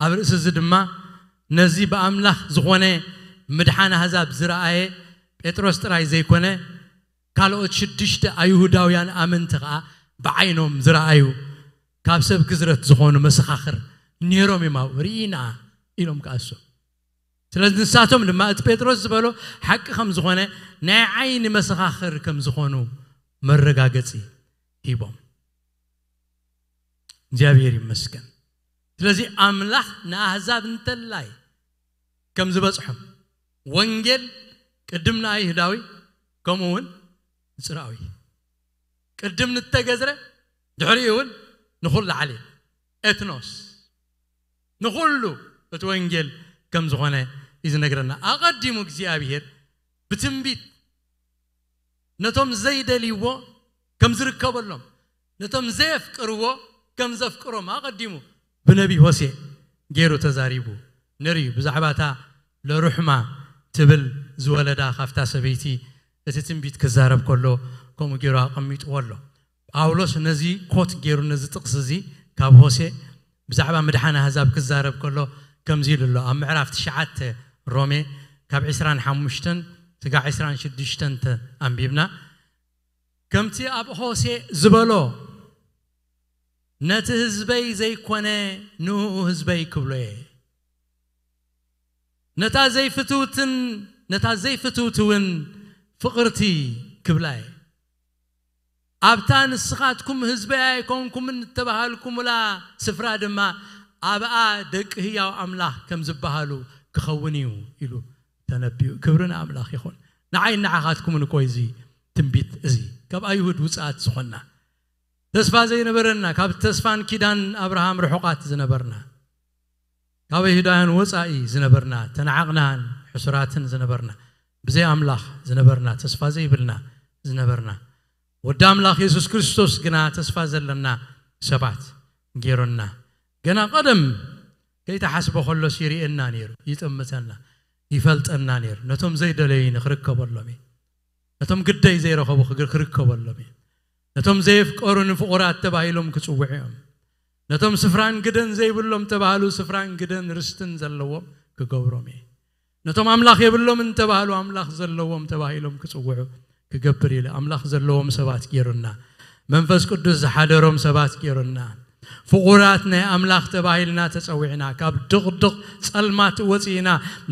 ኣብ ርእሲ እዚ ድማ ነዚ ብኣምላኽ ዝኾነ ምድሓን ኣህዛብ ዝረኣየ ጴጥሮስ ጥራይ ዘይኮነ ካልኦት ሽዱሽተ ኣይሁዳውያን ኣመንቲ ኸዓ ብዓይኖም ዝረኣዩ ካብ ሰብ ግዝረት ዝኾኑ መሰኻኽር ነይሮም እዮም። ኣብኡ ርኢና ኢሎም ክኣሱ። ስለዚ ንሳቶም ድማ እቲ ጴጥሮስ ዝበሎ ሓቂ ከም ዝኾነ ናይ ዓይኒ መሰኻኽር ከም ዝኾኑ መረጋገጺ ሂቦም። እግዚኣብሔር ይመስገን። ስለዚ ኣምላኽ ንኣህዛብ እንተላይ ከም ዝበጽሖም ወንጌል ቅድም ንኣይሁዳዊ ከምኡ እውን ንጽራዊ ቅድም ንተገዝረ ድሕሪኡ እውን ንኹሉ ዓሌት ኤትኖስ ንኹሉ እቲ ወንጌል ከም ዝኾነ እዩ ዝነግረና። ኣቐዲሙ እግዚኣብሔር ብትንቢት ነቶም ዘይደልይዎ ከም ዝርከበሎም፣ ነቶም ዘየፍቅርዎ ከም ዘፍቅሮም ኣቐዲሙ ብነቢ ሆሴ ገይሩ ተዛሪቡ ነርዩ። ብዛዕባ እታ ለሩሕማ ትብል ዝወለዳ ካብታ ሰበይቲ እቲ ትንቢት ክዛረብ ከሎ ከምኡ ገይሩ ኣቐሚጥዎ ኣሎ። ጳውሎስ ነዚ ኮት ገይሩ ነዚ ጥቕሲ እዚ ካብ ሆሴ ብዛዕባ ምድሓን ኣህዛብ ክዛረብ ከሎ ከምዚ ኢሉ ኣሎ። ኣብ ምዕራፍ ትሽዓተ ሮሜ ካብ ዕስራን ሓሙሽተን ስጋዕ ዕስራን ሽዱሽተን ኣንቢብና ከምቲ ኣብ ሆሴ ዝበሎ ነቲ ህዝበይ ዘይኮነ ንኡ ህዝበይ ክብሎ እየ። ነታ ዘይፍትውትን ነታ ዘይፍትውትውን ፍቕርቲ ክብላ እየ። ኣብታ ንስኻትኩም ህዝበይ ኣይኮንኩምን እተባሃልኩምላ ስፍራ ድማ ኣብኣ ደቂ ህያው ኣምላኽ ከም ዝበሃሉ ክኸውን እዩ ኢሉ ተነቢዩ። ክብሪ ንኣምላኽ ይኹን። ንዓይ ንዓኻትኩምን እኮ እዚ ትንቢት እዚ ካብ ኣይሁድ ውፅኣት ዝኾንና ተስፋ ዘይነበረና ካብ ተስፋን ኪዳን ኣብርሃም ርሑቓት ዝነበርና ካብ ኣይሁዳውያን ወፃኢ ዝነበርና ተናዓቕናን ሕሱራትን ዝነበርና ብዘይ ኣምላኽ ዝነበርና ተስፋ ዘይብልና ዝነበርና ወዲ ኣምላኽ የሱስ ክርስቶስ ግና ተስፋ ዘለና ሰባት ገይሩና። ገና ቀደም ከይተሓስቦ ከሎስ ይርእየና ነይሩ፣ ይጥምተና፣ ይፈልጠና ነይሩ። ነቶም ዘይደለዩኒ ክርከበሎም እዩ። ነቶም ግደይ ዘይረኸቡ ክግ- ክርከበሎም እዩ። ነቶም ዘየፍቀሩኒ ፍቑራት ተባሂሎም ክጽውዑ እዮም። ነቶም ስፍራን ግደን ዘይብሎም ተባህሉ ስፍራን ግደን ርስትን ዘለዎም ክገብሮም እየ። ነቶም ኣምላኽ የብሎም እንተባህሉ ኣምላኽ ዘለዎም ተባሂሎም ክጽውዑ ክገብር ኢለ። ኣምላኽ ዘለዎም ሰባት ገይሩና፣ መንፈስ ቅዱስ ዝሓደሮም ሰባት ገይሩና፣ ፍቑራት ናይ ኣምላኽ ተባሂልና ተጸዊዕና፣ ካብ ድቕድቕ ጸልማት ወጺእና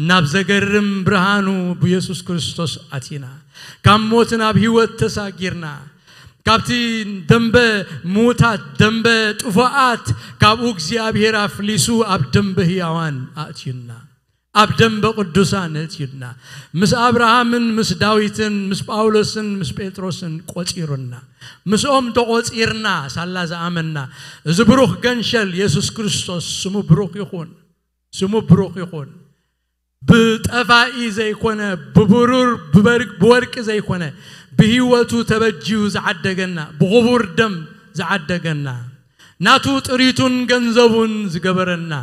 ናብ ዘገርም ብርሃኑ ብየሱስ ክርስቶስ ኣቲና፣ ካብ ሞት ናብ ህይወት ተሳጊርና፣ ካብቲ ደንበ ምዉታት፣ ደንበ ጥፉኣት፣ ካብኡ እግዚኣብሔር ኣፍሊሱ ኣብ ደንበ ህያዋን ኣእትዩና፣ ኣብ ደንበ ቅዱሳን ኣእትዩና። ምስ ኣብርሃምን ምስ ዳዊትን ምስ ጳውሎስን ምስ ጴጥሮስን ቆጺሩና። ምስኦም ተቖጺርና ሳላ ዝኣመንና። እዚ ብሩኽ ገንሸል የሱስ ክርስቶስ ስሙ ብሩኽ ይኹን። ስሙ ብሩኽ ይኹን። ብጠፋኢ ዘይኮነ፣ ብብሩር ብበር- ብወርቂ ዘይኮነ፣ ብህይወቱ ተበጅዩ ዝዓደገና፣ ብኽቡር ደም ዝዓደገና፣ ናቱ ጥሪቱን ገንዘቡን ዝገበረና፣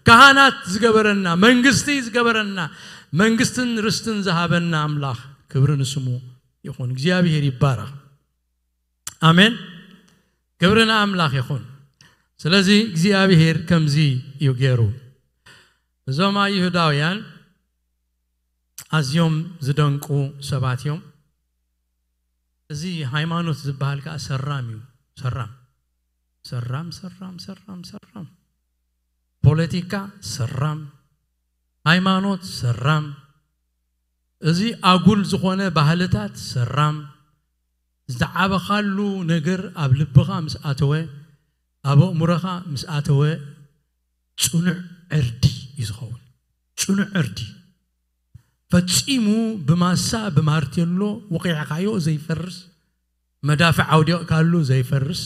ካህናት ዝገበረና፣ መንግስቲ ዝገበረና፣ መንግስትን ርስትን ዝሃበና ኣምላኽ ክብሪ ንስሙ ይኹን። እግዚኣብሔር ይባረኽ። ኣሜን። ክብሪ ንኣምላኽ ይኹን። ስለዚ እግዚኣብሔር ከምዚ እዩ ገይሩ። እዞም ኣይሁዳውያን ኣዝዮም ዝደንቁ ሰባት እዮም። እዚ ሃይማኖት ዝበሃል ከዓ ሰራም እዩ። ሰራም ሰራም ሰራም ሰራም ሰራም። ፖለቲካ ሰራም፣ ሃይማኖት ሰራም፣ እዚ ኣጉል ዝኾነ ባህልታት ሰራም፣ ዝዓበኻሉ ነገር ኣብ ልብኻ ምስ ኣተወ፣ ኣብ ኣእምሮኻ ምስ ኣተወ፣ ጽኑዕ ዕርዲ እዩ ዝኸውን። ጽኑዕ ዕርዲ። ፈጺሙ ብማሳ፣ ብማርቴሎ ወቒዕካዮ ዘይፈርስ፣ መዳፍዕ ኣውዲቕካሉ ዘይፈርስ፣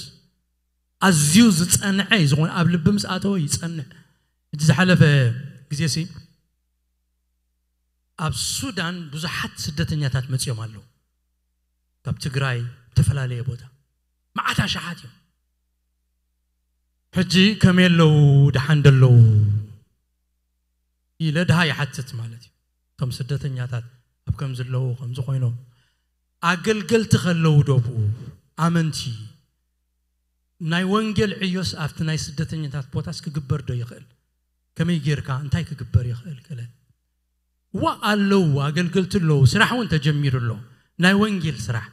ኣዝዩ ዝጸንዐ እዩ ዝኾነ፣ ኣብ ልቢ ምስ ኣተወ ይጸንዕ። እቲ ዝሓለፈ ግዜሲ ኣብ ሱዳን ብዙሓት ስደተኛታት መጺኦም ኣለዉ። ካብ ትግራይ፣ ዝተፈላለየ ቦታ፣ መዓት ኣሽሓት እዮም። ሕጂ ከመይ ኣለዉ፣ ደሓን ዶ ኣለዉ ኢለ ድሃ ይሓትት ማለት እዩ። እቶም ስደተኛታት ኣብ ከም ዘለዉ፣ ከምዚ ኮይኖም፣ ኣገልገልቲ ከለዉ ዶ ብኡ፣ ኣመንቲ፣ ናይ ወንጌል ዕዮስ ኣብቲ ናይ ስደተኛታት ቦታስ ክግበር ዶ ይኽእል? ከመይ ጌርካ፣ እንታይ ክግበር ይኽእል? ገለ እዋ ኣለዉ፣ ኣገልገልቲ ኣለዉ፣ ስራሕ እውን ተጀሚሩ ኣሎ፣ ናይ ወንጌል ስራሕ።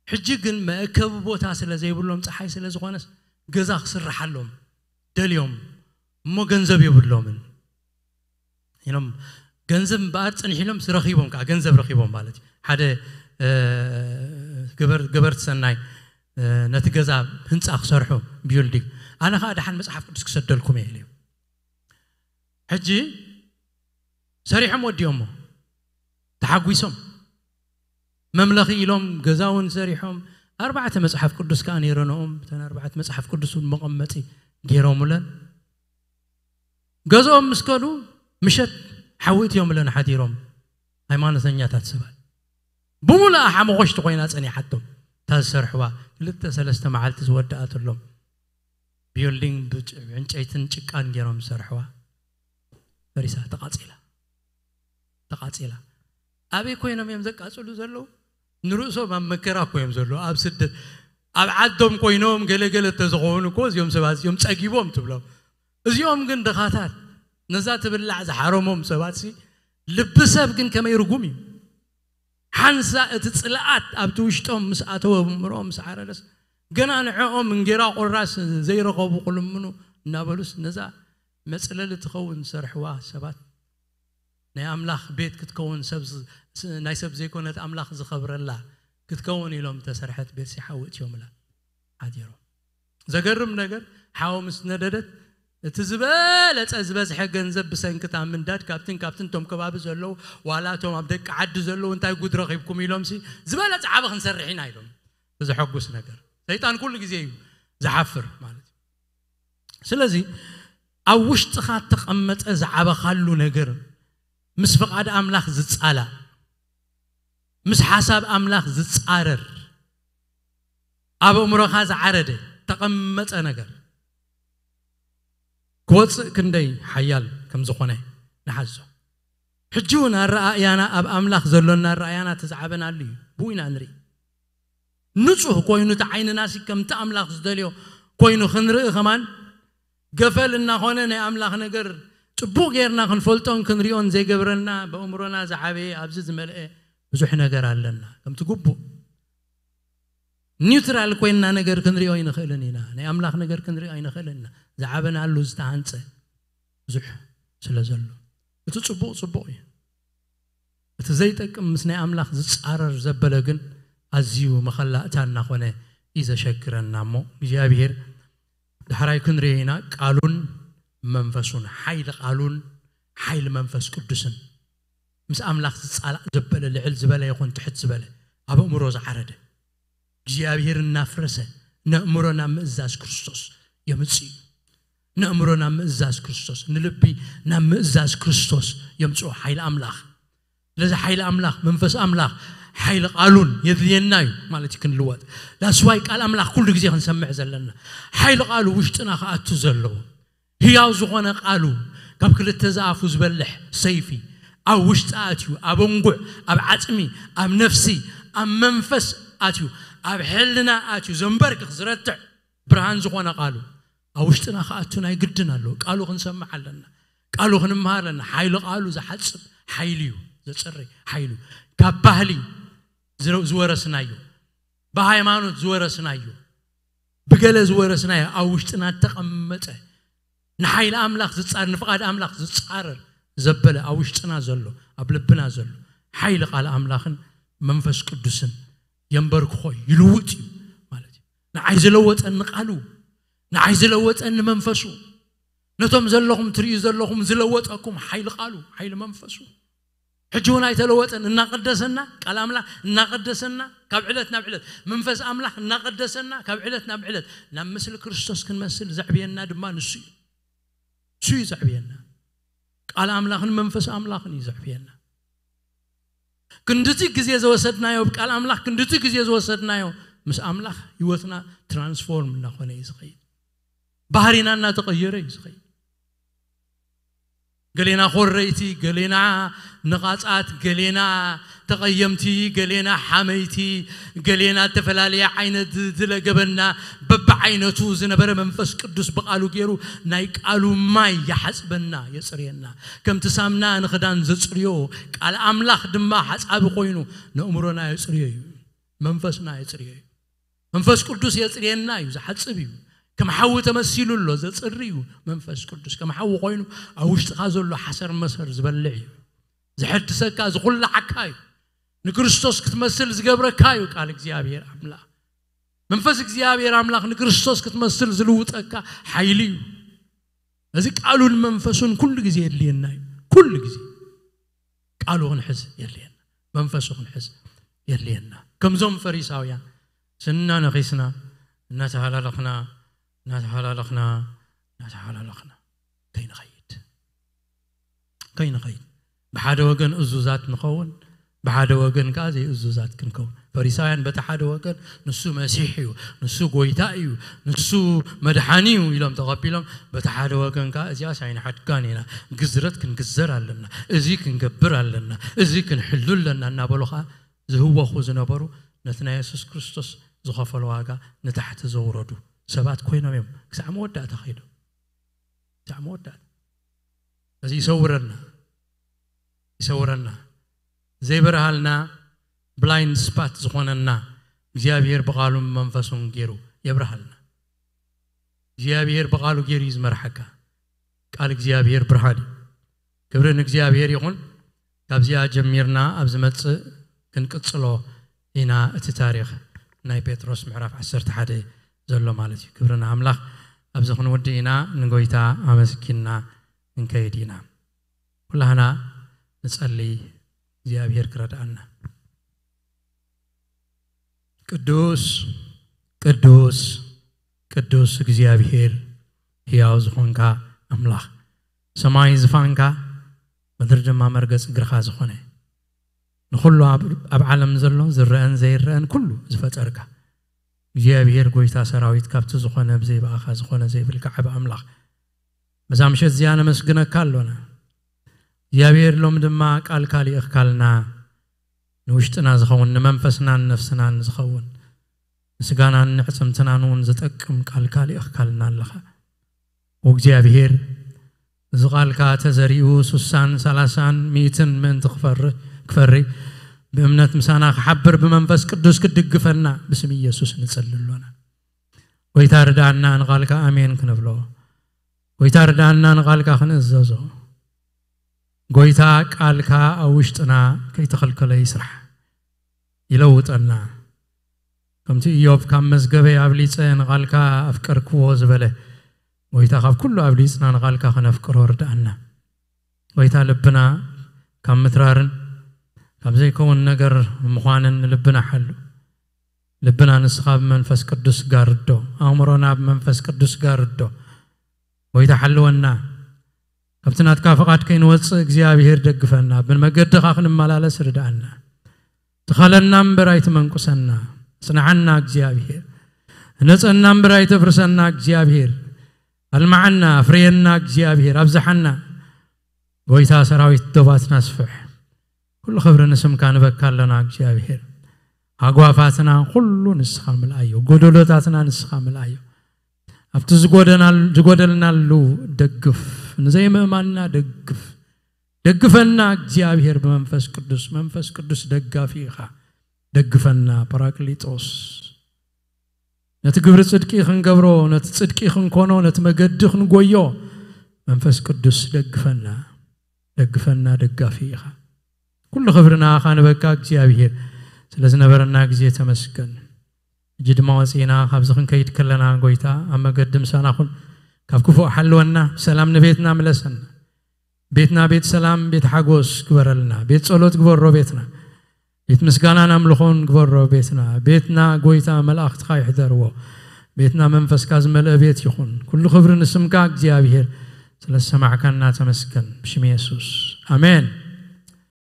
ሕጂ ግን መእከቢ ቦታ ስለ ዘይብሎም፣ ፀሓይ ስለ ዝኾነስ፣ ገዛ ክስርሓሎም ደልዮም እሞ፣ ገንዘብ የብሎምን ኢሎም፣ ገንዘብ እምበኣር ጽንሕ ኢሎም፣ ረኺቦም ከዓ፣ ገንዘብ ረኺቦም ማለት እዩ። ሓደ፣ እ፣ ገበር-፣ ገበርቲ ሰናይ፣ እ፣ ነቲ ገዛ ህንጻ ክሰርሑ፣ ቢልዲንግ፣ ኣነ ከዓ ደሓን መጽሓፍ ቅዱስ ክሰደልኩም እየ ኢለ እዩ። ሕጂ ሰሪሖም ወዲኦሞ፣ ተሓጒሶም፣ መምለኺ ኢሎም፣ ገዛ እውን ሰሪሖም፣ ኣርባዕተ መጽሓፍ ቅዱስ ከዓ ነይረንኦም፣ እተን ኣርባዕተ መጽሓፍ ቅዱስ እውን መቐመጢ ገይሮምለን። ገዝኦም ምስ ከዱ፣ ምሸት ሓዊ እትዮምለን ሓዲሮም። ሃይማኖተኛታት ሰባት፣ ብምሉኣ ሓመኾሽቲ ኮይና ጸኒሓቶም። እታ ዝሰርሕዋ፣ ክልተ ሰለስተ መዓልቲ ዝወደኣትሎም፣ ቢልዲንግ ብጭ-፣ ብዕንጨይትን ጭቃን ገይሮም ዝሰርሕዋ፣ ፈሪሳ፣ ተቓጺላ። ተቓጺላ። ኣበይ ኮይኖም እዮም ዘቃጽሉ ዘለዉ? ንርእሶም ኣብ መከራ እኮ እዮም ዘለዉ፣ ኣብ ስደት። ኣብ ዓዶም ኮይኖም ገለገለ እንተዝኾኑ እኮ፣ እዚኦም ሰባት እዚኦም ጸጊቦም ትብሎም። እዚኦም ግን ድኻታት፣ ነዛ ትብላዕ ዝሓረሞም ሰባትሲ፣ ልቢ ሰብ ግን ከመይ ርጉም እዩ። ሓንሳ እቲ ጽልኣት ኣብቲ ውሽጦም ምስ ኣተወ፣ ብምርኦም ምስ ዓረረስ፣ ገና ንዕኦም እንጌራ ቁራስ ዘይረኸቡ ክልምኑ እናበሉስ፣ ነዛ መጽለሊ ትኸውን ዝሰርሕዋ ሰባት፣ ናይ ኣምላኽ ቤት ክትከውን፣ ሰብ ዝ-፣ ስ-፣ ናይ ሰብ ዘይኮነት ኣምላኽ ዝኸብረላ ክትከውን ኢሎም ተሰርሐት ቤት ሲሓዊ እትዮምላ ሓዲሮም። ዘገርም ነገር፣ ሓዊ ምስ ነደደት፣ እቲ ዝበለጸ ዝበዝሐ ገንዘብ ብሰንኪ እታ ምንዳድ፣ ካብትን ካብትን እቶም ከባቢ ዘለዉ፣ ዋላ እቶም ኣብ ደቂ ዓዲ ዘለዉ፣ "እንታይ ጉድ ረኺብኩም?" ኢሎምሲ፣ "ዝበለጸ ዓቢ ክንሰርሕ ኢና" ኢሎም። ብዘሐጉስ ነገር። ሰይጣን ኩሉ ግዜ እዩ ዝሓፍር ማለት እዩ። ስለዚ ኣብ ውሽጥኻ እተቐመጠ ዝዓበኻሉ ነገር፣ ምስ ፍቓድ ኣምላኽ ዝጻላእ፣ ምስ ሓሳብ ኣምላኽ ዝጻረር፣ ኣብ ኣእምሮኻ ዝዓረደ፣ ተቐመጠ ነገር ክወጽእ ክንደይ ሓያል ከም ዝኾነ ንሓዞ። ሕጂ እውን ኣረኣእያና፣ ኣብ ኣምላኽ ዘሎና ኣረኣእያና እቲ ዝዓበናሉ እዩ። ብኡ ኢና ንርኢ። ንጹህ ኮይኑ፣ እቲ ዓይንናሲ ከምቲ ኣምላኽ ዝደልዮ ኮይኑ ክንርኢ ከማን ገፈል እናኾነ ናይ ኣምላኽ ነገር ጽቡቕ ጌርና ክንፈልጦን ክንሪኦን ዘይገብረና፣ በእምሮና ዝዓበየ ኣብዚ ዝመልአ ብዙሕ ነገር ኣለና። ከምቲ ግቡእ ኒውትራል ኮይንና ነገር ክንሪኦ ኣይንኽእልን ኢና። ናይ ኣምላኽ ነገር ክንሪኦ ኣይንኽእልን ኢና። ዝዓበናሉ ዝተሃንጸ ብዙሕ ስለ ዘሎ፣ እቲ ጽቡቕ ጽቡቕ እዩ። እቲ ዘይጠቅም ምስ ናይ ኣምላኽ ዝጻረር ዘበለ ግን ኣዝዩ መኸላእታ እናኾነ እዩ ዘሸግረና። እሞ እግዚኣብሔር ዳሕራይ ክንሪኦ ኢና። ቃሉን መንፈሱን፣ ሓይሊ ቃሉን ሓይሊ መንፈስ ቅዱስን፣ ምስ ኣምላኽ ዝጻላእ ዘበለ፣ ልዕል ዝበለ ይኹን ትሕት ዝበለ፣ ኣብ ኣእምሮ ዝዓረደ፣ እግዚኣብሔር እናፍረሰ ነእምሮ ናብ ምእዛዝ ክርስቶስ የምጽእ እዩ። ነእምሮ ናብ ምእዛዝ ክርስቶስ፣ ንልቢ ናብ ምእዛዝ ክርስቶስ የምጽኦ ሓይሊ ኣምላኽ። ስለዚ ሓይሊ ኣምላኽ፣ መንፈስ ኣምላኽ፣ ሓይሊ ቃሉን የድልየና እዩ ማለት እዩ ክንልወጥ። ዳስዋይ ቃል ኣምላኽ ኩሉ ግዜ ክንሰምዕ ዘለና፣ ሓይሊ ቃሉ ውሽጥና ክኣቱ ዘለዎ፣ ህያው ዝኾነ ቃሉ፣ ካብ ክልተ ዝኣፉ ዝበልሕ ሰይፊ፣ ኣብ ውሽጢ ኣትዩ፣ ኣብ ኣንጉዕ፣ ኣብ ዓጽሚ፣ ኣብ ነፍሲ፣ ኣብ መንፈስ ኣትዩ፣ ኣብ ሕልና ኣትዩ ዘንበርክኽ ዝረትዕ ብርሃን ዝኾነ ቃሉ ኣብ ውሽጥና ክኣቱ ናይ ግድን ኣለዎ። ቃሉ ክንሰምዕ ኣለና። ቃሉ ክንምሃር ኣለና። ሓይሊ ቃሉ ዝሓጽብ ሓይሊ እዩ፣ ዘጽሪ ሓይሊ እዩ። ካብ ባህሊ ዝረ-፣ ዝወረስናዮ፣ ብሃይማኖት ዝወረስናዮ፣ ብገለ ዝወረስናዮ፣ ኣብ ውሽጥና እተቐመጠ፣ ንሓይሊ ኣምላኽ ዝጻረር፣ ንፍቓድ ኣምላኽ ዝጻረር ዘበለ ኣብ ውሽጥና ዘሎ፣ ኣብ ልብና ዘሎ ሓይሊ ቃል ኣምላኽን መንፈስ ቅዱስን የንበርክኾ፣ ይልውጥ እዩ ማለት እዩ። ንዓይ ዝለወጠኒ ቃሉ፣ ንዓይ ዝለወጠኒ መንፈሱ፣ ነቶም ዘለኹም ትርእዩ ዘለኹም ዝለወጠኩም ሓይሊ ቃሉ፣ ሓይሊ መንፈሱ። ሕጂ እውን ኣይተለወጠን፣ እናቐደሰና፣ ቃል ኣምላኽ እናቐደሰና፣ ካብ ዕለት ናብ ዕለት መንፈስ ኣምላኽ እናቐደሰና፣ ካብ ዕለት ናብ ዕለት ናብ ምስሊ ክርስቶስ ክንመስል ዘዕብየና ድማ ንሱ እዩ። ንሱ እዩ ዘዕብየና። ቃል ኣምላኽን መንፈስ ኣምላኽን እዩ ዘዕብየና። ክንድቲ ግዜ ዝወሰድናዮ፣ ቃል ኣምላኽ ክንድቲ ግዜ ዝወሰድናዮ፣ ምስ ኣምላኽ ህይወትና ትራንስፎርም እናኾነ እዩ ዝኸይድ። ባህሪና እናተቐየረ እዩ ዝኸይድ። ገሌና ኮረይቲ፣ ገሌና ነቓጻት፣ ገሌና ተቐየምቲ፣ ገሌና ሓመይቲ፣ ገሌና እተፈላለየ ዓይነት ዝለገበና፣ በብዓይነቱ ዝነበረ መንፈስ ቅዱስ ብቓሉ ገይሩ ናይ ቃሉ ማይ ይሓጽበና፣ የጽርየና። ከምቲ ሳምና ንኽዳን ዘጽርዮ፣ ቃል ኣምላኽ ድማ ሓጻቢ ኮይኑ ነእምሮና የጽርዮ እዩ፣ መንፈስና የጽርዮ እዩ። መንፈስ ቅዱስ የጽርየና እዩ፣ ዝሓጽብ እዩ። ከም ሓዊ ተመሲሉ ኣሎ፣ ዘጽሪ እዩ። መንፈስ ቅዱስ ከም ሓዊ ኮይኑ ኣብ ውሽጥኻ ዘሎ ሓሰር መሰር ዝበልዕ እዩ። ዝሐድሰካ፣ ዝኹላዓካ እዩ። ንክርስቶስ ክትመስል ዝገብረካ እዩ ቃል እግዚኣብሔር ኣምላኽ። መንፈስ እግዚኣብሔር ኣምላኽ ንክርስቶስ ክትመስል ዝልውጠካ ሓይሊ እዩ። እዚ ቃሉን መንፈሱን ኩሉ ግዜ የድልየና እዩ። ኩሉ ግዜ ቃሉ ክንሕዝ የድልየና፣ መንፈሱ ክንሕዝ የድልየና። ከምዞም ፈሪሳውያን ስና ነኺስና፣ እናተሃላለኽና፣ እናተሃላለኽና፣ እናተሃላለኽና ከይንኸይድ፣ ከይንኸይድ፣ ብሓደ ወገን እዙዛት ንኸውን፣ ብሓደ ወገን ከዓ ዘይእዙዛት ክንከውን። ፈሪሳውያን በቲ ሓደ ወገን ንሱ መሲሕ እዩ፣ ንሱ ጎይታ እዩ፣ ንሱ መድሓኒ እዩ ኢሎም ተቐቢሎም፣ በቲ ሓደ ወገን ከዓ እዚኣስ ኣይንሓድጋን ኢና፣ ግዝረት ክንግዘር ኣለና፣ እዚ ክንገብር ኣለና፣ እዚ ክንሕሉ ኣለና እናበሉ ከዓ ዝህወኹ ዝነበሩ፣ ነቲ ናይ የሱስ ክርስቶስ ዝኸፈሎ ዋጋ ንታሕቲ ዘውረዱ ሰባት ኮይኖም እዮም ክሳዕ መወዳእታ ከይዶም። ክሳዕ መወዳእታ። እዚ ይሰውረና፣ ይሰውረና። ዘይበርሃልና፣ ብላይንድ ስፓት ዝኾነና እግዚኣብሔር ብቓሉን መንፈሱን ገይሩ የብርሃልና። እግዚኣብሔር ብቓሉ ገይሩ እዩ ዝመርሓካ። ቃል እግዚኣብሔር ብርሃን እዩ። ክብሪ ንእግዚኣብሔር ይኹን። ካብዚኣ ጀሚርና ኣብ ዝመጽእ ክንቅጽሎ ኢና፣ እቲ ታሪኽ ናይ ጴጥሮስ ምዕራፍ ዓሰርተ ሓደ ዘሎ ማለት እዩ። ክብሪ ንኣምላኽ። ኣብዚ ክንውድእ ኢና፣ ንጎይታ ኣመስጊንና ክንከይድ ኢና። ኩላህና ንጸሊ፣ እግዚኣብሔር ክረድኣና። ቅዱስ፣ ቅዱስ፣ ቅዱስ እግዚኣብሔር፣ ሕያው ዝኾንካ ኣምላኽ፣ ሰማይ ዝፋንካ፣ ምድሪ ድማ መርገጽ እግርኻ ዝኾነ፣ ንኹሉ ኣብ፣ ኣብ ዓለም ዘሎ ዝረአን ዘይረአን ኩሉ ዝፈጠርካ፣ እግዚኣብሔር ጎይታ ሰራዊት፣ ካብቲ ዝኾነ ብዘይ ብኣኻ ዝኾነ ዘይብልካ ዓቢ ኣምላኽ፣ በዛ ምሸት እዚኣ ነመስግነካ ኣሎና። እግዚኣብሔር፣ ሎም ድማ ቃልካ ልኢኽካልና፣ ንውሽጥና ዝኸውን፣ ንመንፈስናን ነፍስናን ዝኸውን፣ ንስጋናን ንዕጽምትናን እውን ዝጠቅም ቃልካ ልኢኽካልና ኣለኻ። እግዚኣብሔር፣ እዚ ቓልካ ተዘሪኡ ሱሳን ሰላሳን ሚእትን ምእንቲ ክፈሪ ክፈሪ ብእምነት ምሳና ክሓብር ብመንፈስ ቅዱስ ክትድግፈና ብስም ኢየሱስ ንጽሊ ኣሎና። ጎይታ ርድኣና ንቓልካ ኣሜን ክንብሎ። ጎይታ ርድኣና ንቓልካ ክንእዘዞ። ጎይታ ቃልካ ኣብ ውሽጥና ከይተኸልከለ ይስራሕ፣ ይለውጠና። ከምቲ ኢዮብ ካብ መዝገበይ ኣብሊጸ ንቓልካ ኣፍቀርክዎ ዝበለ፣ ጎይታ ካብ ኩሉ ኣብሊጽና ንቓልካ ከነፍቅሮ ርድኣና። ጎይታ ልብና ካብ ምትራርን ካብ ዘይከውን ነገር ምዃንን ንልብና ሓሉ። ልብና ንስኻ ብመንፈስ ቅዱስ ጋርዶ፣ ኣእምሮና ብመንፈስ ቅዱስ ጋርዶ። ጎይታ ሓልወና፣ ካብቲ ናትካ ፍቓድ ከይንወጽእ እግዚኣብሔር ደግፈና፣ ብመገድኻ ክንመላለስ ርድኣና። ትኸለና እምበር ኣይትመንቁሰና፣ ጽንዓና እግዚኣብሔር። ህነጸና እምበር ኣይተፍርሰና እግዚኣብሔር። ኣልማዓና፣ ኣፍርየና እግዚኣብሔር፣ ኣብዝሓና። ጎይታ ሰራዊት ዶባትና ስፍሕ። ኩሉ ክብሪ ንስምካ ንበካ ኣለና እግዚኣብሔር። ሃጓፋትና ኩሉ ንስኻ ምልኣዮ፣ ጎደሎታትና ንስኻ ምልኣዮ። ኣብቲ ዝጎደናል-፣ ዝጎደልናሉ ደግፍ፣ ንዘይምእማንና ደግፍ። ደግፈና እግዚኣብሔር ብመንፈስ ቅዱስ፣ መንፈስ ቅዱስ ደጋፊ ኢኻ። ደግፈና ጳራቅሊጦስ። ነቲ ግብሪ ጽድቂ ክንገብሮ፣ ነቲ ጽድቂ ክንኮኖ፣ ነቲ መገዲ ክንጎዮ መንፈስ ቅዱስ ደግፈና። ደግፈና፣ ደጋፊ ኢኻ። ኩሉ ክብሪ ንኣኻ ንበካ እግዚኣብሔር፣ ስለ ዝነበረና ግዜ ተመስገን። ሕጂ ድማ ወጺእና ካብዚ ክንከይድ ከለና ጎይታ ኣብ መገዲ ምሳና ኩን፣ ካብ ክፉእ ሓልወና፣ ብሰላም ንቤትና ምለሰና። ቤትና ቤት ሰላም፣ ቤት ሓጎስ ግበረልና። ቤት ጸሎት ግበሮ ቤትና። ቤት ምስጋናን ኣምልኾን ግበሮ ቤትና። ቤትና ጎይታ መላእኽትኻ ይሕደርዎ። ቤትና መንፈስካ ዝመልአ ቤት ይኹን። ኩሉ ክብሪ ንስምካ እግዚኣብሔር፣ ስለ ዝሰማዕካና ተመስገን። ብሽም የሱስ ኣሜን።